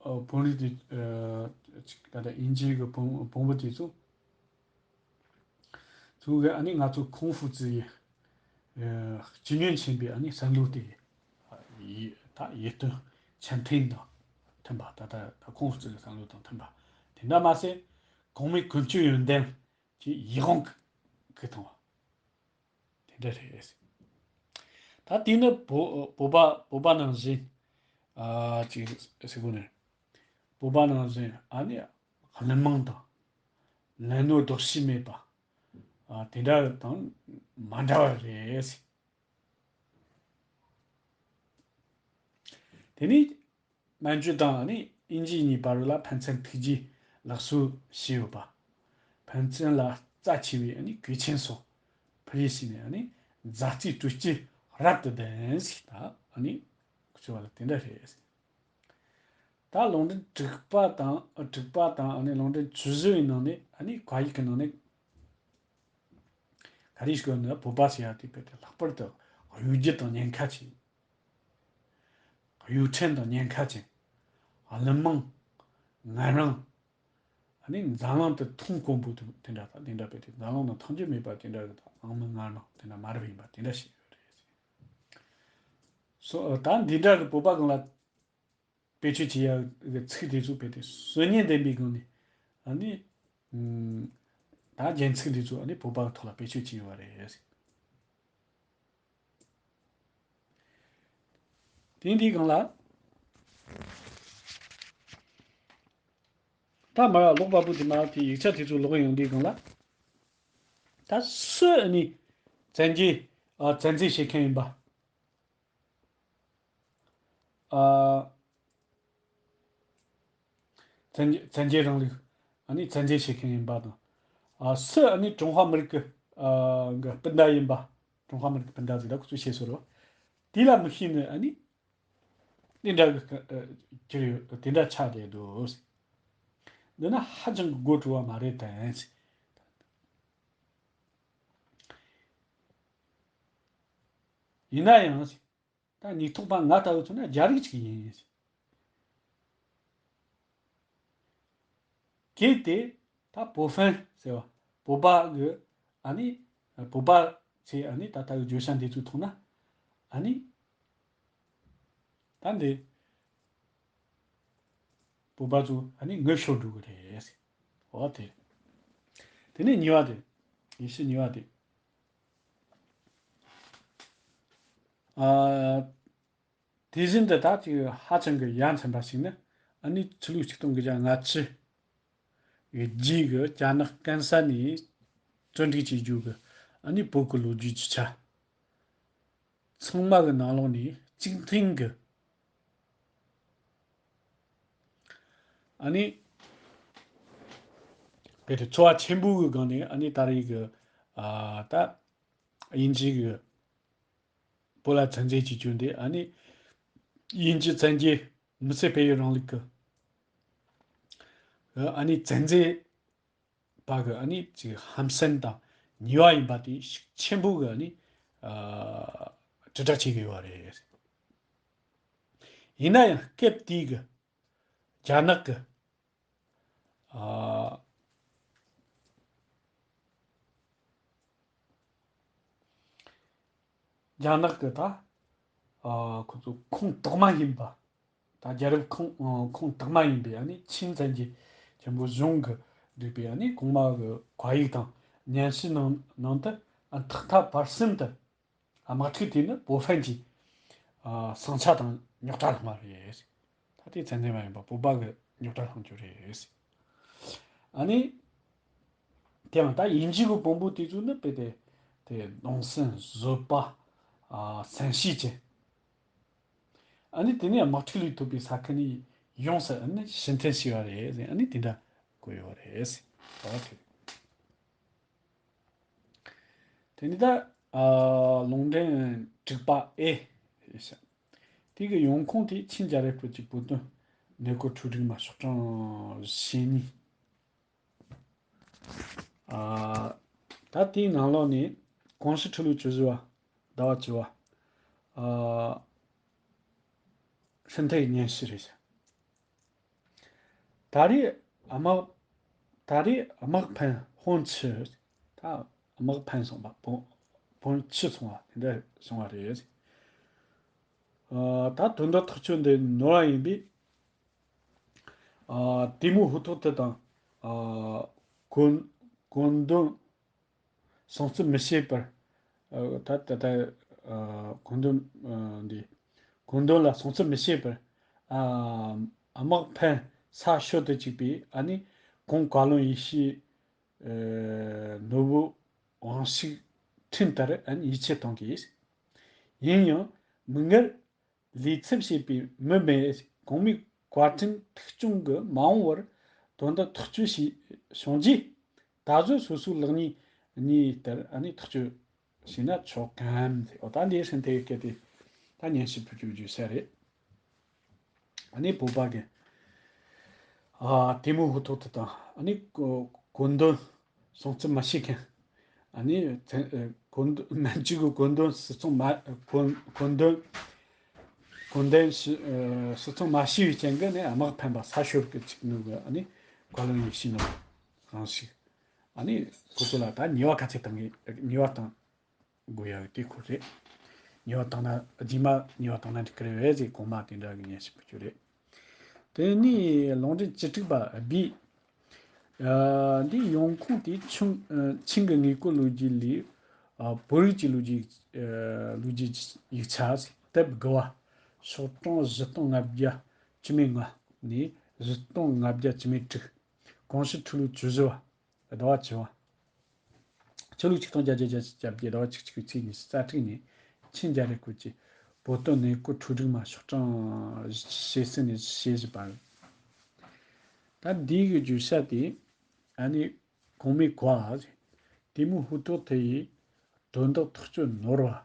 ཨ་དཔོན་རིགས་དེ་ཨ་ཅིག་ད་ལྟ་དབྱིན་ཇི་གི་དཔོན་དཔོན་པོ་དེ་ཚོ། ཚུར་གི་ཨ་ནི་ང་ཚོ་ཁུང་ཧྥུ་ཙི་ཡི་ཨ་སྤྱི་སྙོམས་ཆེན་པོའི་ཨ་ནི་བསམ་བློ་དེ་ཡི་ད་ཡིད་རྟོན་ཆ་མཐུན་དང་མཐུན་པ། ད་ལྟ་ད་ཁུང་ཧྥུ་ཙི་གི་བསམ་བློ་དང་མཐུན་པ། དེ་འདྲ་མ་ཟད་གོང་མའི་ཀུན་སྤྱོད་ཡོན་ཏན་གྱི་ཡིད་དབང་གི་གི་བཏང་བ་དེ་འདྲ་རེད། ད་དེ་ནི་བོ་བོད་པ་བོད་པ་ནང་བཞིན་ཨ་ཅིག་ཟེར་དགོས་ནས་བོད་པ་ནང་བཞིན་ཨ་ནི་གླུ་མང་དང་ལེན་ནོ་ལྡོག་ཤེས་མེད་པ་ཨ་དེ་འདྲ་དང་མ་འདྲ་བ་རེད། དེ་ནི་མན་ཇུ་དང་ནི་དབྱིན་ཇི་གཉིས་བར་ལ་ཕན་ཚུན་ཐུགས་རྗེ་ལགས་སོ་ཞུས་ཡོད་པ། ཕན་ཚུན་ལ་རྩ་ཆེ་བའི་ནི་གོས་ཆེན་སོགས་ཕུལ་བྱས་ནས་ནི་མཛའ་བརྩེའི་སྤྲོ་སྐྱིད་རབ་ཏུ་ལྡན་ཞིག་ད་ནི་ཁོ་ཚོ་བ་ལ་དེ་འདྲ་རེད། ད་ལུང་འདྲེན་དྲུག་པ་དང་དྲུག་པ་དང་ནི་ལུང་འདྲེན་བཅུ་བཞི་བའི་ནང་ནས་ནི་བཀའ་ཡིག་གི་ནང་ནས། ག་རེ་ཞིག་ཡོད་ན་བོད་པ་ཟེར་ཡ་དེ་དཔེ་དེ་ལྷག་པར་དུ་གཡོ་སྒྱུ་དང་ཉེན་ཁ་ཆེ། གཡོ་ཕྲན་དང་ཉེན་ཁ་ཆེ། གླུ་མང་། ངན་རང་། ཨ་ནི་འཛམ་གླིང་དུ་མཐོང་དཀོན་པོ་དེ་འདྲ་དང་དེ་འདྲ་དཔེ་དེ་འཛམ་གླིང་ན་མཐོང་རྒྱུ་མེད་པ་དེ་འདྲ་གི་དང་ཨང་མི་ངན་རང་དེ་འདྲ་མ་རབས་ཡིན་པ་དེ་འདྲ་ཞིག་ཡོད་རེད། སོ་ད་འདི་འདྲ་གི་བོད་པ་གང་ལ། བེད་སྤྱོད་བྱེད་ཡག་གི་ཚིག་དེ་ཚོ་བེད་དེ་སྲོལ་ངན་ལྡན་པའི་སྒང་ནས་ཨ་ནི་ཨུམ་ ད་རྒྱན་ཚིག་འདི་ཚོ་ཨ་ནི་བོད་པ་གི་ཐོག་ལ་བེད་སྤྱོད་བྱས་ཡོད་རེད། དེ་འདིའི་སྒང་ལ། ད་མར་ཀློག་པ་པོ་དེ་མར་དེ་ཡིག་ཆ་དེ་ཚོ་ཀློག་ཡོང་དུས་སྒང་ལ། ད་སུ་ཨ་ནི་བཙན་རྒྱལ་ཨ་བཙན་འཛུལ་བྱེད་མཁན་ཡིན་པ། ཨ་བཙན་བཙན་རྒྱལ་རིང་ལུགས་ཨ་ནི་བཙན་འཛུལ་བྱེད་མཁན་ཡིན་པ་དང་། ཨ་སུ་ཨ་ནི་ཀྲུང་ཧྭ་མི་རིགས་ཀྱི་ཨ་གི་སྤུན་ཟླ་ཡིན་པ། ཀྲུང་ཧྭ་མི་རིགས་ཀྱི་སྤུན་ཟླ་ཟེར་ད་ཁོ་ཚོས་བཤད་སྲོལ་རོ། དེ་ལ་མི་ཤེས་ནི་ཨ་ནི་དེ་འདྲ་གི་ཨ་གྱུར་ཡོད། དེ་འདྲ་ཆགས་བསྡད་འདུག། འདི་ནི་ཧ་ཅང་གི་དགོད་བྲོ་བ་མ་རེད་དམ། ཡིན་ན་ཡང་། ད་ཉིས་ཐོག་པ་ང་ལྟ་བུ་མཚོན་ན་རྒྱ་རིགས་ཅིག་ཡིན། གལ་ཏེ་ད་བོད་ཧྥན་ཟེར་བ་བོད་པ་གི་ཨ་ནི་བོད་པ་ཚོས་ཨ་ནི་ད་ལྟ་གི་བརྗོད་བྱ་འདི་ཚོའི་ཐོག་ན་ཨ་ནི་ད་འདི་བོད་པ་ཚོ་ཨ་ནི་ངུ་ཤོར་འགྲོ་གི་རེད། འོ་དེ། དེ་ནས་གཉིས་པ་དེ། ཉི་ཤུ་གཉིས་པ་དེ། ཨ། དེ་བཞིན་དུ་ད་ཅིག་ཧ་ཅང་གི་ཡ་མཚན་པ་ཞིག་ནི། ཨ་ནི་ཕྱི་ལོ་ཆིག་སྟོང་དགུ་བརྒྱ་ལྔ་བཅུ་ཡི་རྗེས་ཀྱི་རྒྱ་ནག་ཀན་ས་ནས་བཙན་འཁྲིད་བྱེད་རྒྱུ་གི་ཨ་ནི་བོད་ཀྱི་ལོ་རྒྱུས་ཀྱི་ཆ་ཚང་མ་གི་ནང་ལོགས་ནས་གཅིག་མཐུན་གི་ཨ་ནི་དཔེ་དེ་ཚོར་བ་ཆེན་པོ་གི་སྒང་ནས་ཨ་ནི་ད་རེས་གི་ཨ་ད་དབྱིན་ཇི་གི་བོད་ལ་བཙན་འཛུལ་བྱེད་རྒྱུ་འདི་ཨ་ནི་དབྱིན་ཇི་བཙན་རྒྱལ་མི་སེར་སྤེལ་ཡུལ་རིང་ལུགས་ཀྱི་ཨ་ནི་བཙན་འཛུལ་པ་གི་ཨ་ནི་ཅིག་ཧམ་སེམས་དང་ཉེས་པ་ཡིན་པ་དེ་ཤུགས་ཆེན་པོ་གི་ཨ་ནི་ཨ་དྲིལ་བསྒྲགས་བྱེད་ཀྱི་ཡོད་རེད། ཡིན་ན་ཡང་སྐབས་དེའི་གི་རྒྱ་ནག་གི་ཨ་རྒྱ་ནག་གི་ད་ཨ་ཁོ་ཚོ་ཁོངས་གཏོགས་མ་ཡིན་པ། ད་རྒྱལ་རབས་ཁོངས་ཨ་ཁོངས་གཏོགས་མ་ཡིན་པའི་ཨ་ནི་ཆིན་བཙན་རྒྱལ་ཆེན་པོ་གཞུང་གི་བསྒྲིགས་པའི་ཨ་ནི་གོང་མ་གི་བཀའ་ཡིག་དང་སྙན་ཞུ་ནང་ནང་དུ་ཨ་ཐག་མཐའ་བར་གསུམ་དུ་དམག་འཁྲུག་དེ་ནི་བོད་ཧྥན་གྱི་ཨ་ཟིང་ཆ་དང་རྙོག་དྲ་སློང་བ་རེད། ད་དེ་བཙན་འཛུལ་མ་ཡིན་པ་བོད་པ་གི་རྙོག་དྲ་སློང་རྒྱུ་རེད། ཨ་ནི། དེའང་ད་དབྱིན་ཇི་གི་དཔོན་པོ་དེ་ཚོ་ནི་དཔེ་དེ་དེ་གདུང་སེམས་བཟོད་པ། ཨ་སེམས་ཤེས་ཅན། ཨ་ནི་དེ་ནས་དམག་འཁྲུག་ལས་ཐོབ་པའི་ས་ཁུལ་ནས་ཡོངས་སུ་ཨ་ནི་ཕྱིར་འཐེན་བྱས་པ་རེད་ཟེར། ཨ་ནི་དེ་འདྲ་བཀོད་ཡོད་རེད་ཟེར། ད་དེ། དེ་ནི་ད་ཨ་ལུང་འདྲེན་དྲུག་པ་ཨེ་ཞེས་བྱ། དེ་གི་ཡོང་ཁུངས་དེ་ཆིན་རྒྱལ་རབས་ཀྱི་བོད་དོན་གནས་སྐོར་འཕྲོ་འགྲིག་མ་ཤོག་གྲངས་བཞི་གཉིས། ཨ་ད་དེའི་ནང་ལོགས་ནས་གོང་ཞུས་ཁྲི་ལོ་བཅུ་བཞི་པ་ཟླ་བ་བཅུ་པ་ཨ་ཧྲིན་ཐའི་སྙན་ཞུ་རེད། ད་རེས་དམག་ད་རེས་དམག་འཕེན་ཧོན་ཆི། ད་དམག་འཕེན་སོང་བ་བོན་བོན་ཆི་སོང་བ་དེ་འདྲ་སོང་བ་རེད། ཨ་ད་དོན་དག་ཐག་གཅོད་འདི་ནོར་བ་ཡིན་པས། ཨ་དེ་མོ་ཧུར་ཐག་དེ་དང་། ཨ་གོ་གོ་འདོན་སྲུང་བརྩི་མི་བྱེད་པར། ཨ་ད་ད་ད་ཨ་གོ་འདོན་ཨ་འདི་གོ་འདོན་ལ་སྲུང་བརྩི་མི་བྱེད་པར། ཨ་དམག་འཕེན་ས་ཤོར་དུ་བཅུག་པའི་ཨ་ནི་གོང་བཀའ་བློན་ཡེ་ཤེས་ཨ་ནོར་བུ་དབང་ཕྱུག་ཁྲིམས་ལྟར་ཨ་ནི་ཡིད་ཆེས་གཏོང་གི། ཡིན་ཡང་མིག་སྔར། ལས་ཚབ་བྱེད་པའི་མི་མེད། གོང་མའི་བཀའ་དྲིན་ཐུགས་སྐྱོང་གིས་མ་འོངས་པར་དོན་དག་ཐག་གཅོད་བྱས་བྱུང་རྗེས། ད་གཟོད་སོ་སོའི་ལེགས་ཉེས་གཉིས་ལྟར་ཨ་ནི་ཐག་གཅོད་བྱས་ན་ཆོག་གམ། འོ་ད་འདིའི་ཧྲིན་ཐའི་སྐད་དེ་ད་སྙན་ཞུ་ཕུལ་རྒྱུ་བརྗོད་བྱ་རེད། ཨ་ནི་བོད་པ་གི་ཨ་དེ་མོ་ཧུར་ཐག་དེ་དང་ཨ་ནི་གོ་གོ་འདོན། སྲུང་བརྩི་མ་བྱེད་མཁན། ཨ་ནི་ཚན་ཨ་གོ་འདོན་སྨན་བཅོས་ཀྱི་གོ་འདོན་སྲིད་སྐྱོང་མ་གོ་གོ་འདོན་གོ་འདོན་ཞུ་ཨ་སྲིད་སྐྱོང་མ་བྱས་པའི་རྐྱེན་གྱིས་ནི་དམག་འཕེན་པ་ས་ཤོར་གྱི་ཅིག་ནུས་ཀྱི་ཨ་ནི་བཀའ་བློན་ཡེ་ཤེས་ནོར་བུ་དབང་ཕྱུག་ཨ་ནི་ཁོ་ཚོ་ལ་ད་ཉེས་པ་ག་ཚད་བཏང་གི་ཉེས་པ་བཏང་དགོས་ཡ་གི་དེ་ཁོ་རེད། ཉེས་པ་བཏང་ན་རྗེས་མ་ཉེས་པ་བཏང་ན་འགྲིག་གི་རེད་པས་ཟེར་གོང་མ་དེ་འདྲ་གི་སྙན་ཞུ་ཕུལ་རྒྱུ་རེད། དེ་ནས་ལུང་འདྲེན་བཅུ་དྲུག་པ་བི། ཨ། འདིའི་ཡོང་ཁུངས་དེ་ཆུང་ཨ། ཆིང་གི་དངོས་བཀོད་ལོ་རྒྱུས་ལས། ཨ། བོད་རིགས་ཀྱི་ལོ་རྒྱུས་ཨ། ལོ་རྒྱུས་ཡིག་ཆ་དེབ་དགུ་བ། ཤོག་གྲངས་བཞི་སྟོང་ལྔ་བརྒྱ་བཅུ་མེད་ལྔ་ནས་བཞི་སྟོང་ལྔ་བརྒྱ་བཅུ་མེད་དྲུག་གོང་ཞུ་ཕྲུ་གུ་བཅུ་བཞི་བ། ཟླ་བ་བཅུ་བ། ཕྱི་ལོ་ཆིག་སྟོང་བརྒྱད་བརྒྱ་བརྒྱད་ཅུ་གྱ་བརྒྱད་ཟླ་བ་བཅུ་གཅིག་པའི་ཚེས་ཉི་ཤུ་རྩ་དྲུག་ཉིན་ཆིན་རྒྱ་རིགས་སྐོར་གྱི་བོད་དོན་གནས་སྐོར་འཕྲོ་སྒྲིག་མ་ཤོག་གྲངས་ཞེ་གསུམ་ནས་ཞེ་བཞི་བར། ད་འདི་གི་བརྗོད་བྱ་དེ་ཨ་ནི་གོང་མའི་བཀའ། དེ་མོ་ཧུ་ཏོ་ཐེ་ཡི་དོན་དག་ཐག་གཅོད་ནོར་བ།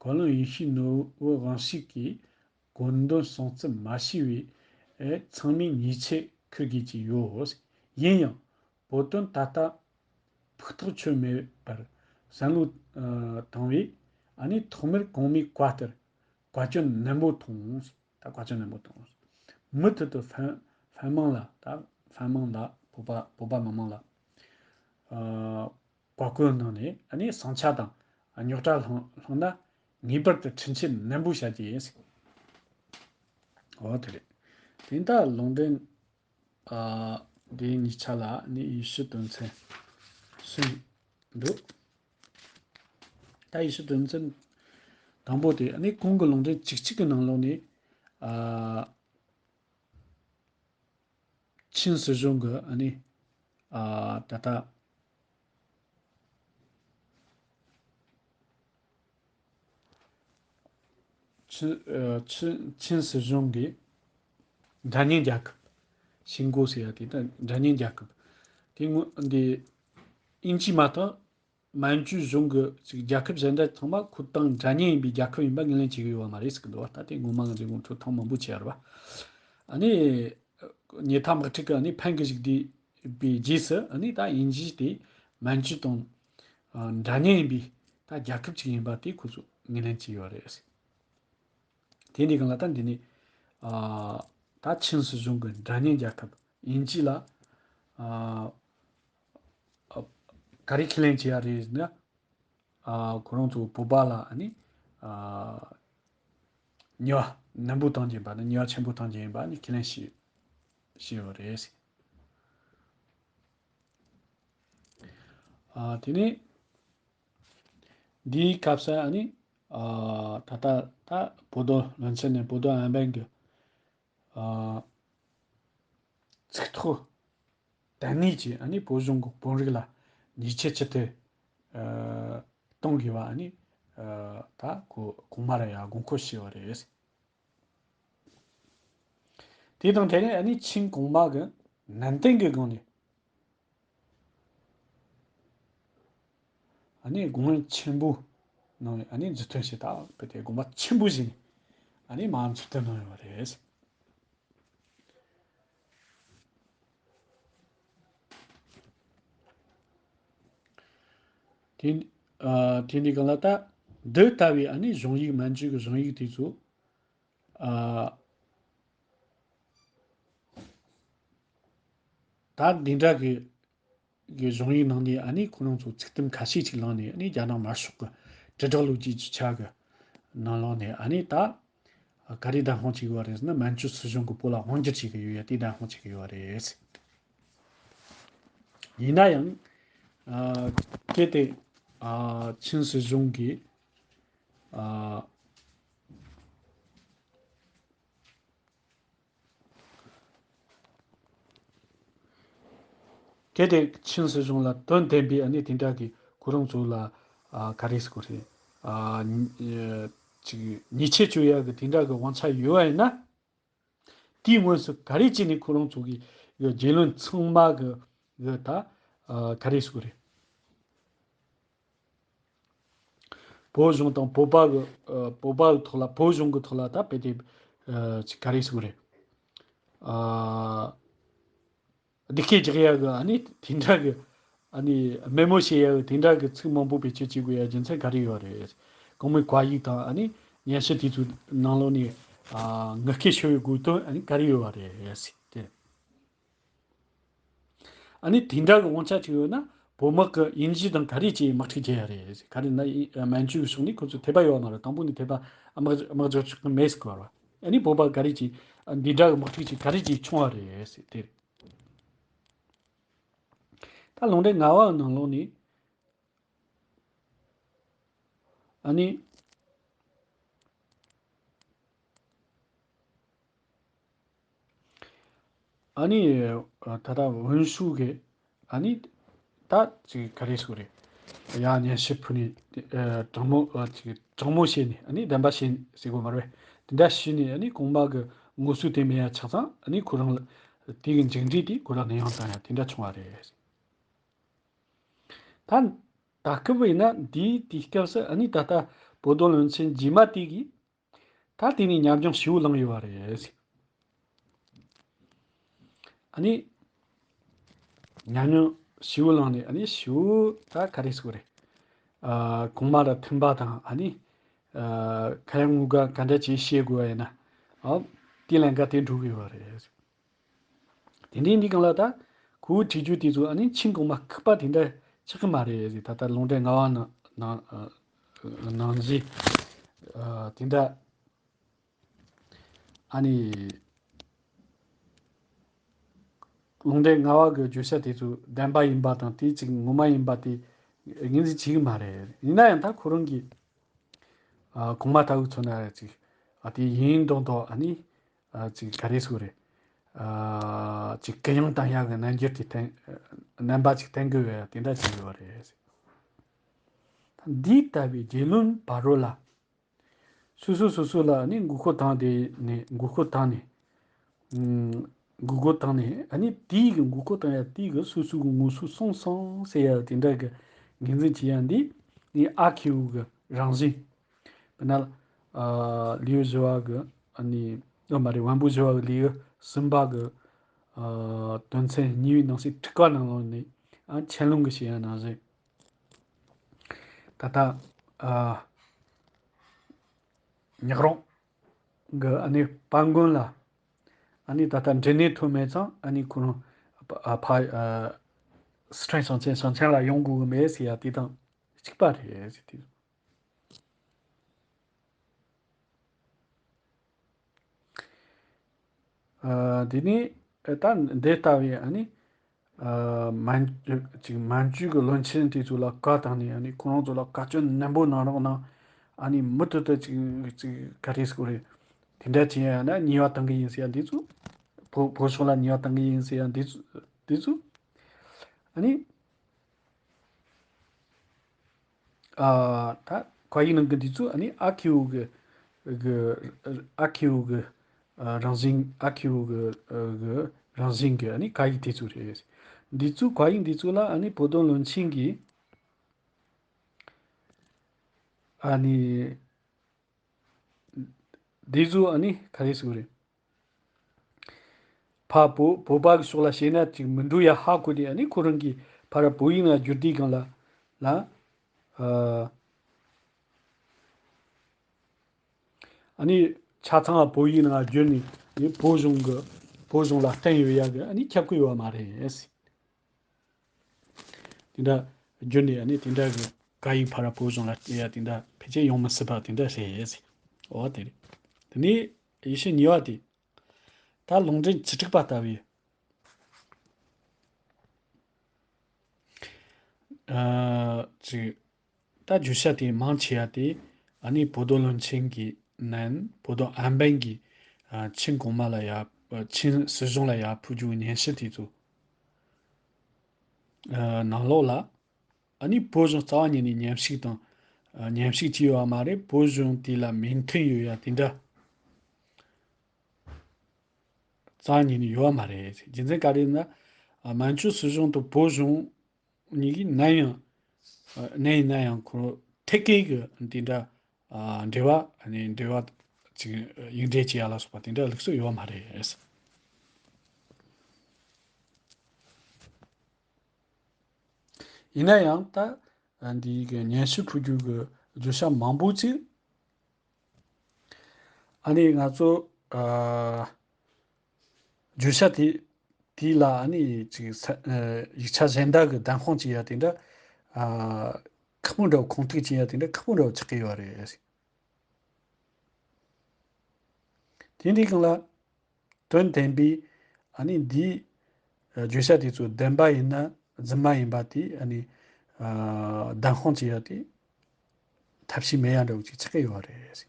གོ་ལོང་ཡིན་ཤེས་ནོར་བུ་དབང་ཤེས་ཀྱི་གོ་འདུན་སྲུང་བརྩི་མ་བྱས་པའི་ཚང་མས་ཉེས་ཆད་འཁུར་དགོས་ཀྱི་ཡོད། ཡིན་ཡང་། བོད་དོན་ད་ལྟ་ཕུགས་ཐག་ཆོད་མེད་པར་བསམ་བློ་ཨ་བཏང་བས། ཨ་ནི་ཐོག་མར་གོང་མའི་བཀའ་ལྟར་བཀའ་བཀྱོན་ནན་པོ་ཐོངས། ད་བཀའ་བཀྱོན་ནན་པོ་ཐོངས། མུ་མཐུད་དུ་ཧྥན་ཧྥན་དམངས་ལ། ད་ཧྥན་དམངས་ལ། བོད་པ་བོད་པ་མི་དམངས་ལ་ཨ་བཀའ་བཀོད་གནང་ནས། ཨ་ནི་ཟིང་ཆ་དང་རྙོག་དྲ་བསླངས་བསླངས་ན་ངེས་པར་དུ་ཁྲིམས་ཆད་ནན་པོ་བྱ་རྒྱུ་ཡིན། འོ་དེ་རེད། དེ་ད་ལུང་འདྲེན། ཨ། འདིའི་ཉིན་ཆ་ལ་ནི་ཡེ་ཤུ་དོན་ཚན་གསུམ་འདུག་ད་ཡེ་ཤུ་དོན་ཚན་དང་པོ་དེ་ནི་གོང་གི་ལུང་འདྲེན་བཅུ་གཅིག་གི་ནང་ལོགས་ནས། ཨ། ཆིན་སྲིད་གཞུང་གི་ཨ་ནི། ཨ། ད་ལྟ། ཆིན་ཨ་ཆིན་ཆིན་སྲིད་གཞུང་གིས་འདྲ་མཉམ་རྒྱལ་ཁབ། ཤིན་ཀོ་ཟེར་ཡ་དེ་ད་འདྲ་མཉམ་རྒྱལ་ཁབ། དེ་སྔོན་འདི་དབྱིན་ཇི་མ་གཏོགས་མན་ཇུའི་གཞུང་གི་ཅིག་རྒྱལ་ཁབ་གཞན་དག་ཚང་མ་ཁོ་དང་འདྲ་མཉམ་ཡིན་པའི་རྒྱལ་ཁབ་ཡིན་པ་ངོས་ལེན་བྱེད་ཀྱི་ཡོད་པ་མ་རེད་ཟེར་གི་འདུག་བ། ད་དེ་ངོ་མ་ང་ཚོས་ངོ་སྤྲོད་ཐེངས་མང་པོ་བྱས་ཡོད་རེད་བ། ཨ་ནི། ཉེ་མཐའ་དམག་འཁྲུག་གི་ཨ་ནི་ཕན་གི་ཞིག་བསྡད་པའི་རྗེས་སུ། ཨ་ནི་ད་དབྱིན་ཇི་དེ་མན་ཇུ་དང་ཨ་འདྲ་མཉམ་ཡིན་པའི་ད་རྒྱལ་ཁབ་ཅིག་ཡིན་པ་དེ་ཁོ་ཚོས་ངོས་ལེན་བྱས་ཡོད་རེད། དེ་འདི་གང་ལ་ད་འདི་ནི་ཨ་ད་ཆིན་སྲིད་གཞུང་གི་འདྲ་མཉམ་རྒྱལ་ཁབ་དབྱིན་ཇི་ལ་ཨ་ཨ་ག་རེ་ཁས་ལེན་བྱས་ཡ་རེད་ཟེར་ན། ཨ་ཁོ་རང་ཚོ་བོད་པ་ལ་ཨ་ནི་ཨ་ཉེས་པ་ནན་པོ་གཏོང་རྒྱུ་ཡིན་པ་ནི། ཉེས་པ་ཆེན་པོ་གཏོང་རྒྱུ་ཡིན་པ་ནི་ཁས་ལེན་བྱས་བྱས་ཡོད་རེད། ཨ་དེ་ནས་འདིའི་སྐབས་སུ་ཨ་ནི་ཨ་ད་ལྟ་ད་博多论坛ནས་博多安排གི་ཨ་ཚིག་ཐོ་དང་ནི་ཅིག་ཨ་ནི་བོད་གཞུང་གི་དཔོན་རིགས་ལ་ཉེས་ཆད་ཅི་ཐུབ་ཨ་གཏོང་དགོས་པ་ཨ་ནི་ཨ་ད་ཁོ་གོང་མ་ར་ཡ་དགོངས་སྐོར་ཞུས་པ་རེད། དེ་དང་འབྲེལ་ནས་ཨ་ནི་ཆིན་གོང་མ་གི་ནན་ཏན་གྱི་སྒང་ནས་ཨ་ནི་དགོངས་པ་ཆེན་པོ་གནང་བའི་ཨ་ནི་མཛུབ་སྟོན་ཞིག་ད་བོད་དེ་དགོངས་པ་ཆེན་པོ་བཞེས་ནས་ཨ་ནི་མར་མཛུབ་སྟོན་གནང་ཡོད་པ་རེད། དེ་ཨ་དེ་འདི་གང་ལ་ད་འདི་ལྟ་བུའི་ཨ་ནི་གཞུང་ཡིག་མན་ཇུ་གི་གཞུང་ཡིག་དེ་ཚོ་ཨ་ད་འདི་འདྲ་གི་གི་གཞུང་ཡིག་ནང་ནས་ཨ་ནི་ཁོ་རང་ཚོ་ཚིག་དུམ་ཁ་ཤས་ཅིག་བླངས་ནས། ཨ་ནི་རྒྱ་ནག་དམར་ཤོག་གི་དྲིལ་བསྒྲགས་ལོ་རྒྱུས་ཀྱི་ཆ་གི་ནང་ལོགས་ནས་ཨ་ནི་ད་ག་རེ་བདམས་དཔང་བྱེད་ཀྱི་ཡོད་རེད་ཟེར་ན། མན་ཇུ་སྲིད་གཞུང་གི་བོད་ལ་དབང་བསྒྱུར་བྱེད་ཀྱི་ཡོད་ཡ་དེ་བདམས་དཔང་བྱེད་ཀྱི་ཡོད་རེད། ཡིན་ན་ཡང་ཨ་གལ་ཏེ་ཨ་ཆིན་སྲིད་གཞུང་གིས་ཨ་གལ་ཏེ་ཆིན་སྲིད་གཞུང་ལ་དོན་ལྡན་པའི་ཨ་ནི་དེ་འདྲ་གི་ཁོ་རང་ཚོ་ལ་ཨ་ག་རེ་ཟེར་དགོས་རེད། ཨ་ཉེས་ཆད་གཅོད་ཡག་གི་དེ་འདྲ་གི་དབང་ཆ་ཡོད་པ་ཡིན་ན། དེའི་སྔོན་སུ་ག་རེ་བྱས་ནས་ཁོ་རང་ཚོ་གི་རྒྱལ་བློན་ཚང་མ་གི་གི་ད་ཨ་ག་རེ་ཟེར་དགོས་རེད། བོད་གཞུང་དང་བོད་པ་གི་ཨ་བོད་པ་གི་ཐོག་ལ། བོད་གཞུང་གི་ཐོག་ལ་ད་དཔེ་དེ་ཨ་ཅིག་ག་རེ་ཟེར་དགོས་རེད། ཨ་སྡུག་སྐད་རྒྱག་ཡག་གི་ཨ་ནི་དེ་འདྲ་གི་ཨ་ནི་དམོད་མོ་བྱེད་ཡག་གི་དེ་འདྲ་གི་ཚིག་མང་པོ་བེད་སྤྱོད་བྱེད་དགོས་ཡག་རྒྱུ་མཚན་ག་རེ་ཡོད་རེད། གོང་མའི་བཀའ་ཡིག་དང་ཨ་ནི་སྙན་ཞུ་དེ་ཚོའི་ནང་ལོགས་ནས་ཨ་ངན་སྐད་ཤོར་བའི་དགོས་དོན་ཨ་ནི་ག་རེ་ཡོད་རེད་ཟེར་ཏེ། ཨ་ནི་དེ་འདྲ་གི་དབང་ཆ་ཅིག་ཡོད་ན། བོད་དམག་གི་དབྱིན་ཇི་དང་ག་རེ་བྱས་དམག་འཁྲུག་རྒྱག་ཡ་རེད། ག་རེ་ན་ཨ་མན་ཇུ་གི་ཕྱོགས་ནས་ཁོ་ཚོ་འཐད་པ་ཡོད་མ་རེད། དང་པོ་ནས་འཐད་པ་དམག་དམག་རྒྱག་ཆོག་གི་མེད་ཟེར་གི་རེད། ཨ་ནི་བོད་པ་ག་རེ་བྱས་འདི་འདྲ་གི་དམག་འཁྲུག་ཅིག་ག་རེ་བྱས་བྱུང་བ་རེད་ཟེར་དེ་རེད། ད་ལུང་འདྲེན་ལྔ་པ་ནང་ལོགས་ནས་ཨ་ནི། ཨ་ནི། ད་ལྟ་འོན་ཤུགས་ཀྱི་ཨ་ནི། ད་ཅིག་ག་རེ་ཟེར་རེད། ཡ་སྙན་ཞུ་ཕུལ་ནས་དྲང་མོ་ཅིག་དྲང་མོ་བྱས་ནས་ཨ་ནི་བདེན་པ་བྱས་ཟེར་དགོས་མ་རེད། དེ་འདྲ་བྱས་ནས་ཨ་ནི་གོང་མ་གི་ངོ་སོ་དེ་མེད་ཡ་ཆགས་ཙང་ཨ་ནི་ཁོ་རང་ལ་དེ་གི་མཇུག་འབྲས་དེ་ཁོ་རང་ནད་ཡམས་བཏང་ཡ་དེ་འདྲ་བྱུང་བ་རེད། ད་ད་སྐབས་ཡིན་ན་འདིའི་དུས་སྐབས་སུ་ཨ་ནི་ད་ལྟ་བོ་དོན་བློན་ཆེན་རྗེས་མ་དེ་གིས། ད་དེ་ནས་ཉམས་མྱོང་ཞེ་པོ་བླངས་ཡོད་པ་རེད། ཨ་ནི། ཉམས་མྱོང་ཞེ་པོ་བླངས་ནས་ཨ་ནི་ཞེ་པོ་ད་ག་རེ་ཟེར་དགོས་རེད། ཨ། གོང་མ་དང་མཐུན་པ་དང་ཨ་ནི། ཨ། ཁ་ཡ་ངོ་དགའ་ག་འདྲ་ཅིག་བྱེད་དགོས་པ་ཡིན་ན། ཨ། དེ་ལན་འགའ་དེ་འགྲོ་གི་ཡོད་པ་རེད། དེ་འདྲའི་འདི་གང་ལ་ད་ཁོ་བོའི་བྲིས་རྒྱུ་དེ་ཚོ་ཨ་ནི་ཆིང་གོང་མ་ཁུག་པ་དེ་འདྲ་ཆགས་ཀྱི་མ་རེད། ད་ལྟ་ལུང་འདྲེན་ལྔ་པ་ནང་ནང་ནང་བཞིན་ཨ་དེ་འདྲ་ཨ་ནི་ལུང་འདྲེན་ལྔ་པ་གི་བརྗོད་བྱ་དེ་ཚོ་བདེན་པ་ཡིན་པ་དང་དེ་ཅིག་ངོ་མ་ཡིན་པ་དེ་ངོས་འཛིན་བྱེད་ཀྱི་མ་རེད། ཡིན་ན་ཡང་ད་ཁོ་རང་གིས་ཨ་གོང་མ་ལྟ་བུ་མཚོན་ན་ཅིག་ཨ་དེ་ཡིན་མདོག་མདོག་ཨ་ནི། ཨ་ཅིག་ག་རེ་ཟེར་དགོས་རེད། ཨ་ཅིག་གུ་ཡངས་བཏང་ཡག་གི་རྣམ་འགྱུར་དེ་བསྟན། རྣམ་པ་ཅིག་བསྟན་དགོས་པའི་དེ་འདྲ་བྱེད་དགོས་པ་རེད། འདི་ལྟ་བུའི་རྒྱལ་བློན་ཕ་རོལ་ལ། སོ་སོ་སོ་སོ་ལ་ནི་མགོ་སྐོར་བཏང་དེ་ནས་མགོ་སྐོར་བཏང་ནས། ཨུམ། མགོ་སྐོར་བཏང་ནས་ཨ་ནི་དེའི་གི་མགོ་སྐོར་བཏང་ཡ་དེའི་གི་སོ་སོའི་གི་ངོ་སོ་སོང་སོང་ཟེར་ཡ་དེ་འདྲ་གི་ངོས་འཛིན་བྱེད་ཡ་འདི་ནི་ཨ་ཁེའུ་གི་རང་བཞིན། དཔེར་ན། ཨ། ལེའུ་བཞི་པ་གི་ཨ་ནི་ཨ་མ་རེད། དབོན་པོ་བཞི་པ་གི་ལེའུ་གསུམ་པ་གི་ཨ་དོན་ཚན་གཉིས་པའི་ནང་གསེས་དྲུག་པ་ནང་ལོགས་ནས་ཨ་ཆན་ལུང་གི་བཤད་ཡ་ནང་བཞིན། ད་ལྟ་ཨ་ཉག་རོང་གི་ཨ་ནི་དཔལ་མགོན་ལ་ཨ་ནི་ད་ལྟ་འབྲེལ་གནས་ཐོབ་མེད་ཙང་ཨ་ནི་ཁོ་རང་ཨ་ཕ་ཨ་སི་ཁྲོན་ཞིང་ཆེན་ཞིང་ཆེན་ལ་ཡོང་དགོས་གི་མེད་ཟེར་ཡ་དེ་དང་གཅིག་པ་རེད་ཟེར་དེ། ཨ། དེ་ནས་ད་འདི་ལྟ་བུའི་ཨ་ནི་ཨ་མན་ཅུ་ཅིག་མན་ཇུ་གི་བློན་ཆེན་དེ་ཚོ་ལ་བཀའ་བཏང་ནས་ཨ་ནི་ཁོ་རང་ཚོ་ལ་བཀའ་བཀྱོན་ནན་པོ་གནང་རོགས་གནང་། ཨ་ནི་མུ་མཐུད་དུ་ཅིག་ཅིག་ག་རེ་ཟེར་དགོས་རེད། དེ་འདྲ་བྱས་ཡ་ན་ཉེས་པ་གཏང་གི་ཡིན་ཟེར་ཡ་འདི་ཚོ། བོད་བོད་ཕྱོགས་ལ་ཉེས་པ་གཏང་གི་ཡིན་ཟེར་ཡ་འདི་ཚོ་འདི་ཚོ། ཨ་ནི། ཨ། ད་བཀའ་ཡིག་ནང་གི་འདི་ཚོ་ཨ་ནི་ཨ་ཁེའུ་གི་གི་ཨ་ཁེའུ་གི་ཨ་རང་བཞིན། ཨ་ཁེའུ་གི་ཨ་གི་རང་བཞིན་གི་ཨ་ནི་བཀའ་ཡིག་དེ་ཚོ་རེད། འདི་ཚོ་བཀའ་ཡིག་འདི་ཚོ་ལ་ཨ་ནི་བོད་དོན་བློན་ཆེན་གྱིས་ཨ་ནི། འདི་ཚོ་ཨ་ནི་ག་རེ་ཟེར་དགོས་རེད། ཕར་བོད་བོད་པ་གི་ཕྱོགས་ལ་བཤད་ན་ཅིག་མི་འགྲོ་ཡ་ཧ་གོ་ནས་ཨ་ནི་ཁོ་རང་གིས་ཕར་བོད་ཡིག་ནང་བསྒྱུར་དུས་སྒང་ལ་ལ། ཨ། ཨ་ནི་ཆ་ཚང་བོད་ཡིག་ནང་བསྒྱུར་ནས་ཨ་ནི་བོད་གཞུང་གི་བོད་གཞུང་ལ་བརྟེན་ཡོད་ཡ་གི་ཨ་ནི་ཁྱབ་ཀྱི་ཡོད་མ་རེད། དེ་འདྲ་བསྒྱུར་ནས་ཨ་ནི་དེ་འདྲ་གི་བཀའ་ཡིག་ཕར་བོད་གཞུང་ལ་སྤྲད་ཡ་དེ་འདྲ་ཕལ་ཆེར་ཡོང་མི་སྲིད་པ་དེ་འདྲ་རེད། འོ་དེ་རེད། དེ་ནས་ཡེ་ཤུ་ཉེས་པ་དེ། ད་ལུང་འདྲེན་བཅུ་དྲུག་པ་ལྟ་བུའི། ཨ། ཅིག་ད་བརྗོད་བྱ་དེ་མང་ཆེ་བ་དེ་ཨ་ནི་བོད་དོན་བློན་ཆེན་གྱིས་ནན་བོད་དོན་ཨན་པན་གྱིས་ཨ་ཆིང་གོང་མ་ལ་ཡ་ཨ་ཆིང་སྲིད་གཞུང་ལ་ཡ་ཕུལ་རྒྱུའི་སྙན་ཞུ་དེ་ཚོ་ཨ་ནང་ལོགས་ལ་ཨ་ནི་བོད་གཞུང་རྩ་བ་ཉིད་ནས་མཉམ་ཞུགས་དང་ཨ་མཉམ་ཞུགས་བྱས་ཡོད་པ་མ་རེད། བོད་གཞུང་དེ་ལ་མོས་མཐུན་ཡོད་ཡ་དེ་འདྲ་རྩ་བ་ཉིད་ནས་ཡོད་པ་མ་རེད། རྒྱུ་མཚན་ག་རེ་ཡིན་ན་ཨ་མན་ཇུ་སྲིད་གཞུང་དང་བོད་གཞུང་གཉིས་ཀྱིས་ནམ་ཡང་ཨ་ནམ་ཡིན་ན་ཡང་ཁོ་ཐད་ཀའི་གི་དེ་འདྲ་ཨ་འབྲེལ་བ་ཨ་ནི་འབྲེལ་བ་ཅིག་ཡིག་འབྲེལ་བྱེད་ཡ་ལ་སོགས་པ་དེ་འདྲ་ལུགས་སྲོལ་ཡོད་པ་མ་རེད། ཡིན་ན་ཡང་ད་ཨ་འདིའི་གི་སྙན་ཞུ་ཕུལ་རྒྱུ་གི་བརྗོད་བྱ་མང་པོ་ཅིག་ཨ་ནི་ང་ཚོ་ཨ་བརྗོད་བྱ་དེ་དེ་ལ་ཨ་ནི་ཅིག་ས་ཨ་ཡིག་ཆ་གཞན་དག་གི་བདེན་དཔང་བྱེད་ཡ་དེ་འདྲ་ཨ་ཁག་པོ་འདྲ་བོ། ཁུངས་གཏུགས་བྱེད་ཡ་དེ་འདྲ་ཁག་པོ་འདྲ་བོ་ཆགས་ཀྱི་ཡོད་རེད། དེ་འདྲའི་སྒང་ལ་དོན་བདེན་པའི་ཨ་ནི་འདིའི་བརྗོད་བྱ་དེ་ཚོ་བདེན་པ་ཡིན་ན་ རྫུན་མ་ཡིན་པ་དེ་ཨ་ནི་ཨ་བདེན་དཔང་བྱེད་ཡ་དེ་ཐབས་ཤེས་མེད་ཡ་འདྲ་བོ་ཅིག་ཆགས་ཀྱི་ཡོད་རེད།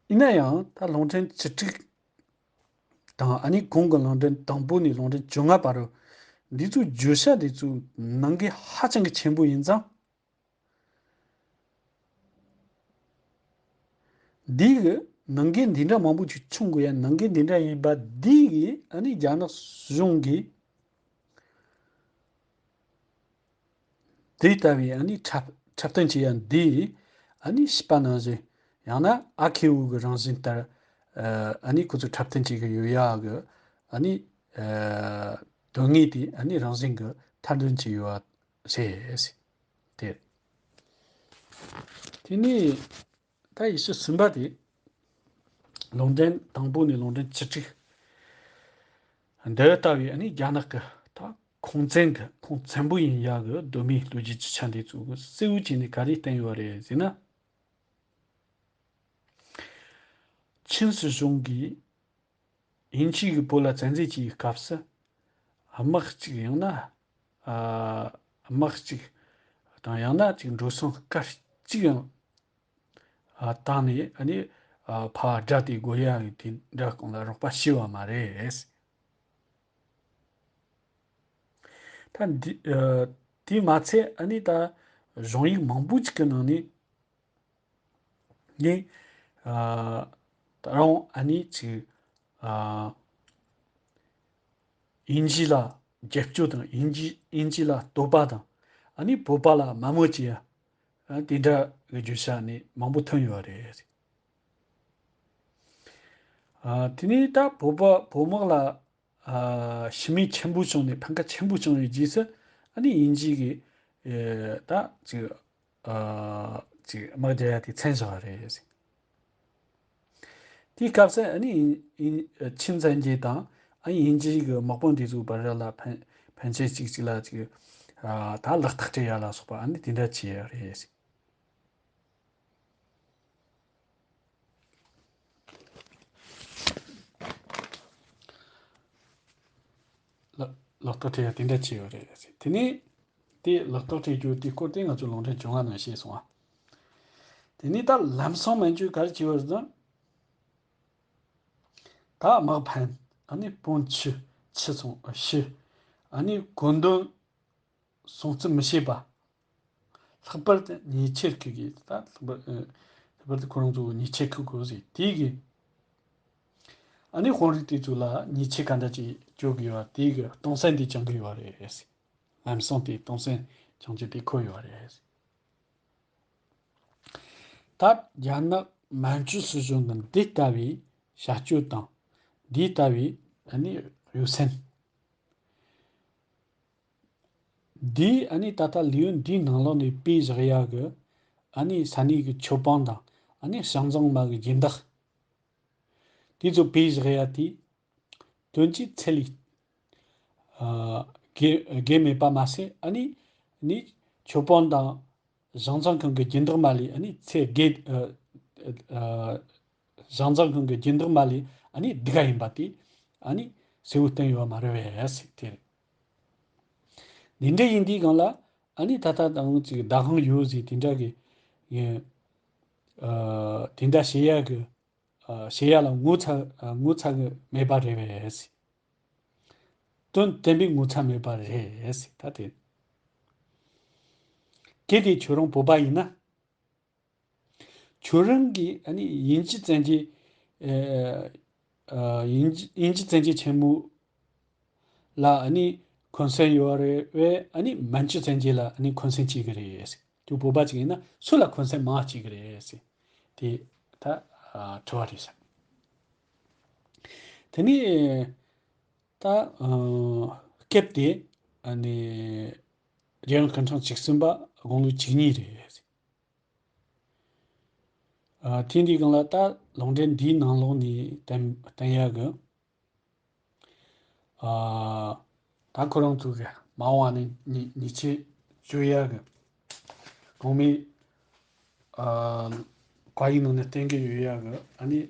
ཡིན་ན་ཡང་ད་ལུང་འདྲེན་བཅུ་དྲུག་དང་ཨ་ནི་གོང་གི་ལུང་འདྲེན་དང་པོ་ནས་ལུང་འདྲེན་བཅོ་ལྔ་བར་རུ་འདི་ཚོའི་བརྗོད་བྱ་འདི་ཚོའི་ནང་གི་ཧ་ཅང་གི་ཆེན་པོ་ཡིན་ཙང་། འདི་གི་ནང་གི་འདི་འདྲ་མང་པོ་ཅིག་བྱུང་དགོས་ཡ་ནང་གི་འདི་འདྲ་ཡིན་པ་འདི་གི་ཨ་ནི་རྒྱ་ནག་གཞུང་གིས་དེ་ལྟ་བུའི་ཨ་ནི་འཁྲབ་འཁྲབ་སྟོན་བྱེད་ཡ་འདི་ཨ་ནི་བྱིས་པ་ནང་བཞིན། ཡང་ན་ཨ་ཁེ་བོ་གི་རང་བཞིན་ལྟར་ཨ་ནི་ཁོ་ཚོས་འཁྲབ་སྟོན་བྱེད་ཀྱི་ཡོད་ཡ་གི་ཨ་ནི་དོན་དངོས་དེ་ཨ་ནི་རང་བཞིན་གྱི་མཐར་འདོན་བྱས་ཡོད་པ་རེད། དེ་དེ་ནས་ད་ཡི་ཤུ་གསུམ་པ་དེ་ལུང་འདྲེན་དང་པོ་ནས་ལུང་འདྲེན་བཅུ་དྲུག་འདི་ལྟ་བུའི་ཨ་ནི་རྒྱ་ནག་གི་ད་ཁུངས་བཙན་གྱི་ཁུངས་བཙན་པོ་ཡིན་ཡ་གི་གདོད་མའི་ལོ་རྒྱུས་ཀྱི་ཆ་འདི་ཚོ་གི་གསལ་བོ་བྱས་ནས་ག་རེ་བསྟན་ཡོད་རེད་ཟེར་ན། ཆིན་སྲིད་གཞུང་གིས་དབྱིན་ཇི་གིས་བོད་ལ་བཙན་འཛུལ་བྱས་པའི་སྐབས་སུ་དམག་གཅིག་ཡང་ན་ཨ་དམག་གཅིག་དང་ཡང་ན་ཅིག་འགྲོ་སོང་སྐར་གཅིག་ཡང་ཨ་བཏང་ནས་ཨ་ནི་ཨ་ཕར་དགྲ་དེ་རྒོལ་ཡ་ཡི་དེ་འདྲ་སྐོང་ལ་རོགས་པ་བྱས་པ་མ་རེད། ད་འདི་ཨ་དེ་མ་ཚད་ཨ་ནི་ད་གཞུང་ཡིག་མང་པོ་ཅིག་གི་ནང་ནས་ནི་ཨ་ད་རུང་ཨ་ནི་ཅིག་ཨ་དབྱིན་ཇི་ལ་རྒྱབ་སྐྱོར་དང་དབྱིན་ཇི་དབྱིན་ཇི་ལ་གཏོར་པ་དང་ཨ་ནི་བོད་པ་ལ་དམའ་མོ་བྱེད་ཡ་ཨ་དེ་འདྲ་གི་བརྗོད་བྱ་ནི་མང་པོ་ཐོན་ཡོད་རེད། ཨ་དེ་ནས་ད་བོད་པ་བོད་དམག་ལ་ཨ་ཞུམ་མེད་ཆེན་པོ་བྱུང་ནས་ཕན་ཁ་ཆེན་པོ་བྱུང་བའི་རྗེས་སུ་ཨ་ནི་དབྱིན་ཇི་གིས་ཨེ་ད་ཅིག་ཨ་ཅིག་དམག་རྒྱག་ཡ་དེ་མཚམས་བཞག་པ་རེད། དེའི་སྐབས་སུ་ཨ་ནི་དབྱིན་དབྱིན་ཆིན་བཙན་རྒྱལ་དང་ཨ་ནི་དབྱིན་ཇི་གི་དམག་དཔོན་དེ་ཚོའི་བར་ལ་ཕན་ཕན་ཆད་ཅིག་ཅིག་ལ་ཅིག་ཨ་ད་ལག་རྟགས་སྤྲད་ཡ་ལ་སོགས་པ་ཨ་ནི་དེ་འདྲ་བྱས་ཡ་རེད། ལག་ལག་རྟགས་སྤྲད་ཡ་དེ་འདྲ་བྱས་ཡོད་རེད། དེ་ནས་དེ་ལག་རྟགས་སྤྲད་རྒྱུ་དེའི་སྐོར་དེ་ང་ཚོ་ལུང་འདྲེན་བཅོ་ལྔ་ནང་བཤད་སོང་ང་། དེ་ནས་ད་ལམ་སང་མན་ཇུས་ག་རེ་བྱས་པ་རེད་ཟེར་ན། ད་དམག་ཕམ། ཨ་ནི་དཔུང་ཆུ་ཆུ་སོང་ཤི། ཨ་ནི་གོ་འདུན་སྲུང་བརྩི་མི་བྱེད་པ། ལྷག་པར་དུ་ཉེས་ཆད་འཁུར་དགོས། ད་ལྷག་པར་ཨ་ལྷག་པར་དུ་ཁོ་རང་ཚོ་ཉེས་ཆད་འཁུར་དགོས་ཟེར་དེ་གི། ཨ་ནི་དཔོན་རིགས་དེ་ཚོ་ལ་ཉེས་ཆད་ག་འདྲ་ཅིག་གཅོད་དགོས་པ་དེ་གི་སྟོང་བསམ་དེ་བཅངས་གི་ཡོད་རེད། ལམ་སང་དེ་སྟོང་བསམ་བཅངས་རྒྱུ་དེ་འཁོད་ཡོད་རེད། ད་རྒྱ་ནག་མན་ཇུ་སྲིད་གཞུང་གི་འདི་ལྟ་བུའི་བྱ་སྤྱོད་དང་འདི་ལྟ་བུའི་ཨ་ནི་གཡོ་ཟམ། འདིས་ཨ་ནི་ད་ལྟ་ལས་ཡུན་འདིའི་ནང་ལོགས་ནས་སྤེལ་བཞག་ཡག་གི་ཨ་ནི་ས་གནས་ཀྱི་ཆོས་དཔོན་དང་ཨ་ནི་ཞང་ཙང་མ་གི་སྦྱིན་བདག་དེ་ཚོ་སྤེལ་བཞག་ཡག་དེ་དོན་གྱི་ཚད་ལས་ཨ་བརྒལ་བརྒལ་མེད་པ་མ་ཟད་ཨ་ནི་ནི་ཆོས་དཔོན་དང་ཞང་ཙང་ཁང་གི་སྦྱིན་བདག་མ་ལས་ཨ་ནི་ཚད་བརྒལ་ཨ་ཨ་ཞང་ཙང་ཁང་གི་སྦྱིན་བདག་མ་ལས་ཨ་ནི་སྡུག་ག་ཡིན་པ་དེ་ཨ་ནི་གསལ་བོ་བསྟན་ཡོད་མ་རེད་པས་ཟེར་དེ་རེད། འདི་འདྲ་ཡིན་དུས་སྒང་ལ་ཨ་ནི་ད་ལྟ་དང་ཅིག་བདག་དབང་ཡོད་ཟེར་དེ་འདྲ་གི་ཡིན། ཨ་དེ་འདྲ་བྱེད་ཡག་གི་ཨ་བྱེད་ཡག་ལ་ངོ་ཚ་ཨ་ངོ་ཚ་གི་མེད་པ་རེད་པས། དོན་བསྟན་པའི་ངོ་ཚ་མེད་པ་རེད། ད་དེ་གལ་ཏེ་ཁྱོད་རང་བོད་པ་ཡིན་ན། ཁྱོད་རང་གིས་ཨ་ནི་དབྱིན་ཇི་བཙན་རྒྱལ་ཨ་ཨ་དབྱིན་ཇི་དབྱིན་ཇི་བཙན་རྒྱལ་ཆེན་མོ་ལ་ཨ་ནི་འཁོན་སེམས་ཡོད་རེད་པས། ཨ་ནི་མན་ཇུ་བཙན་རྒྱལ་ལ་ཨ་ནི་འཁོན་སེམས་བྱེད་ཀྱི་རེད། ཁྱོད་བོད་པ་ཅིག་ཡིན་ན་སུ་ལ་འཁོན་སེམས་མང་བ་བྱེད་ཀྱི་རེད་ཟེར། དེ་ད་ཨ་དྲི་བ་རེད་ཟེར། དེ་ནས་ད་ཨ་སྐབས་དེ་ཨ་ནི་རྒྱལ་ཡོངས་སྐུ་ཕྲེང་བཅུ་གསུམ་པ་དགུང་ལོ་བཅུ་གཉིས་རེད། ཨ་དེ་འདི་སྒང་ལ་ད་ལུང་འདྲེན་འདིའི་ནང་ལོགས་ནས་བསྟན་བསྟན་ཡག་གི་ཨ་ད་ཁོ་རང་ཚོ་གི་མ་འོངས་པ་ནས་ཉེས་ཉེས་ཆད་གཅོད་ཡག་གི་གོང་མའི་ཨ་བཀའ་ཡིག་ནང་ནས་བསྟན་གི་ཡོད་ཡག་གི་ཨ་ནི།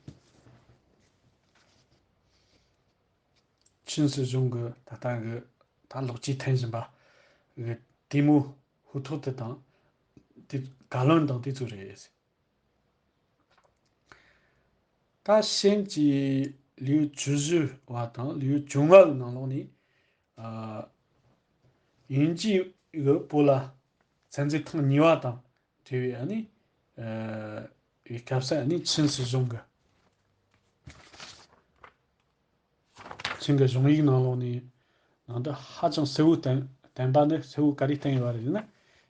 ཆིན་སྲིད་གཞུང་གི་ད་ལྟ་གི་ད་ལོག་ཅིག་འཐེན་བཞིན་པ་གི་དེ་མོ་ཧུར་ཐོག་དེ་དང་དེ་བཀའ་བློན་དང་དེ་ཚོ་རེད། ད་ཕྱིན་ཅི་ལེའུ་བཅུ་བཞི་བ་དང་ལེའུ་བཅོ་ལྔ་བའི་ནང་ལོགས་ནས་ཨ་དབྱིན་ཇི་གི་བོད་ལ་བཙན་འཛུལ་ཐེངས་གཉིས་པ་དང་འབྲེལ་བའི་ཨ་ནི་ཨ་སྐབས་སུ་ཨ་ནི་ཆིན་སྲིད་གཞུང་གི་ཆིན་གྱི་གཞུང་ཡིག་ནང་ལོགས་ནས་ནང་དུ་ཧ་ཅང་གསལ་བོ་བསྟན་བསྟན་པ་ནི་གསལ་བོ་ག་རེ་བསྟན་ཡོད་རེད་ཟེར་ན།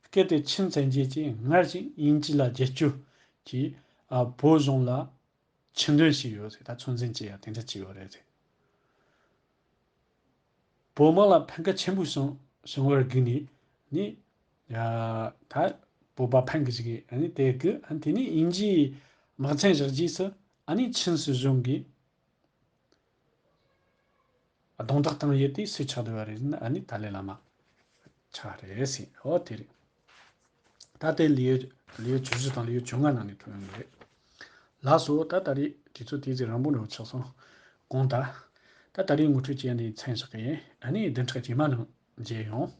སྐད་དེ་ཆིན་བཙན་རྒྱལ་གྱིས་སྔར་བཞིན་དབྱིན་ཇི་ལ་རྒྱབ་སྐྱོར་གྱིས་ཨ་བོད་གཞུང་ལ་ཆིན་དོན་བྱས་ཡོད་ཟེར། ད་ཚོད་འཛིན་བྱས་ཡ་དེ་འདྲ་བྱས་ཡོད་རེད་ཟེར། བོད་དམག་ལ་ཕན་ཁེ་ཆེན་པོ་བྱུང་བྱུང་བར་བརྒྱུད་ནས་ནི་ཡ་ད་བོད་པ་ཕན་གི་ཞིག་གི་ཨ་ནི་དེ་གི་ཨ་ནི་དེ་ནི་དབྱིན་ཇིའི་དམག་ཆེན་བཞག་རྗེས་སུ་ཨ་ནི་ཆིན་སྲིད་གཞུང་གིས་རྡུང་རྡེག་བཏང་ཡས་དེ་སུས་ཆགས་བསྡད་པ་རེད་ཟེར་ན། ཨ་ནི་ཏཱ་ལའི་བླ་མ་ཆགས་རེད་ཟེར། འོ་དེ་རེད། ད་དེ་ལེའུ་ལེའུ་བཅུ་བཞི་དང་ལེའུ་བཅོ་ལྔ་ནང་ནས་ཐོན་ཡོང་གི་རེད། ལགས་སོ། ད་ད་རེས་དུས་ཚོད་དེ་ཙམ་རིང་པོ་འགྲོ་ཆགས་སོང་། གོང་ད། ད་ད་རེས་ངོ་སྤྲོད་བྱས་ནས་མཚམས་བཞག་གི་ཡིན། ཨ་ནི་བདུན་ཕྲག་རྗེས་མ་ནང་མཇལ་ཡོང་།